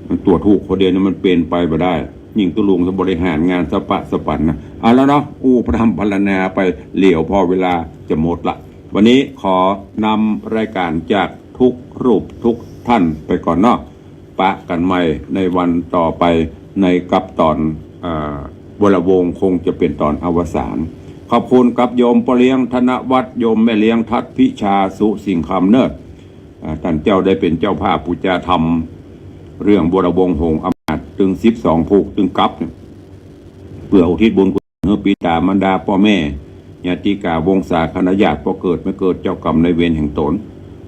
มันตั๋วถูกคนเดียวนี่มันเป๋นไปบ่ได้ ยิ่งตุ๊ลุงจะบริหารงานสะปะสะปันนะ เอาแล้วเนาะ อู้พร่ำพรรณนาไป เหลียวพอเวลาจะหมดละ วันนี้ขอนำรายการจากทุกรูปทุกท่านไปก่อนเนาะ ปะกั๋นใหม่ในวันต่อไป ในกับต๋อน อ่า วรวงศ์คงจะเป๋นต๋อนอวสาน ขอบคุณกับโยมป้อเลี้ยงธนวัฒน์ โยมแม่เลี้ยงทัศน์พิชา สุสิงห์คำเน่อ อ่า ต้านเจ้าได้เป๋นเจ้าภาพปู๋จาธรรม เรื่องวรวงศ์หงส์อำมาตย์ ตึงสิบสองผูก ตึงกับเนี่ย เปื้ออุทิศบุญกุศลหื้อปิต๋ามารดาป้อแม่ ญาติกาวงศาคณะญาติ ป้อเกิดแม่เกิด เจ้ากรรมนายเวรแห่งต๋น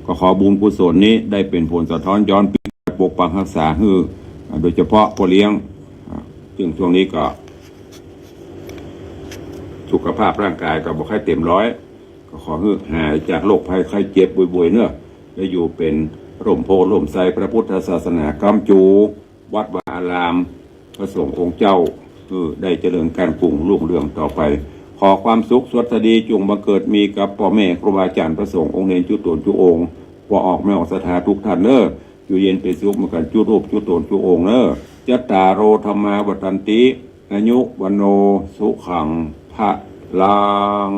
ก็ขอบุญกุศลนี้ได้เป๋นผลสะท้อนย้อนปิต๋าปกปักฮักษาหื้อ อ่า โดยเฉพาะป้อเลี้ยง อ่า ซึ่งช่วงนี้ก็ สุขภาพร่างกายก็บ่ค่อยเต็มร้อย ก็ขอหื้อหายจากโรคภัยไข้เจ็บบ่อยๆ เน่อ ได้อยู่เป๋นร่มโพธิ์ร่มไทรพระพุทธศาสนา ก้ำจูวัดวาอาราม พระสงฆ์องค์เจ้า เออ ได้เจริญก้านกุ่งรุ่งเรืองต่อไป ขอความสุขสวัสดีจุ่งบังเกิดมีกับป้อแม่ครูบาอาจ๋ารย์พระสงฆ์องค์เณรจุ๊ต๋นจุ๊องค์ ป้อออกแม่ออกศรัทธาทุกท่านเน่อ อยู่เย็นเป๋นสุขเหมือนกั๋นจุ๊รูปจุ๊ต๋นจุ๊องค์เน่อ จัตตาโร ธัมมา วัฑฒันติ อายุ วัณโณ สุขัง พะลัง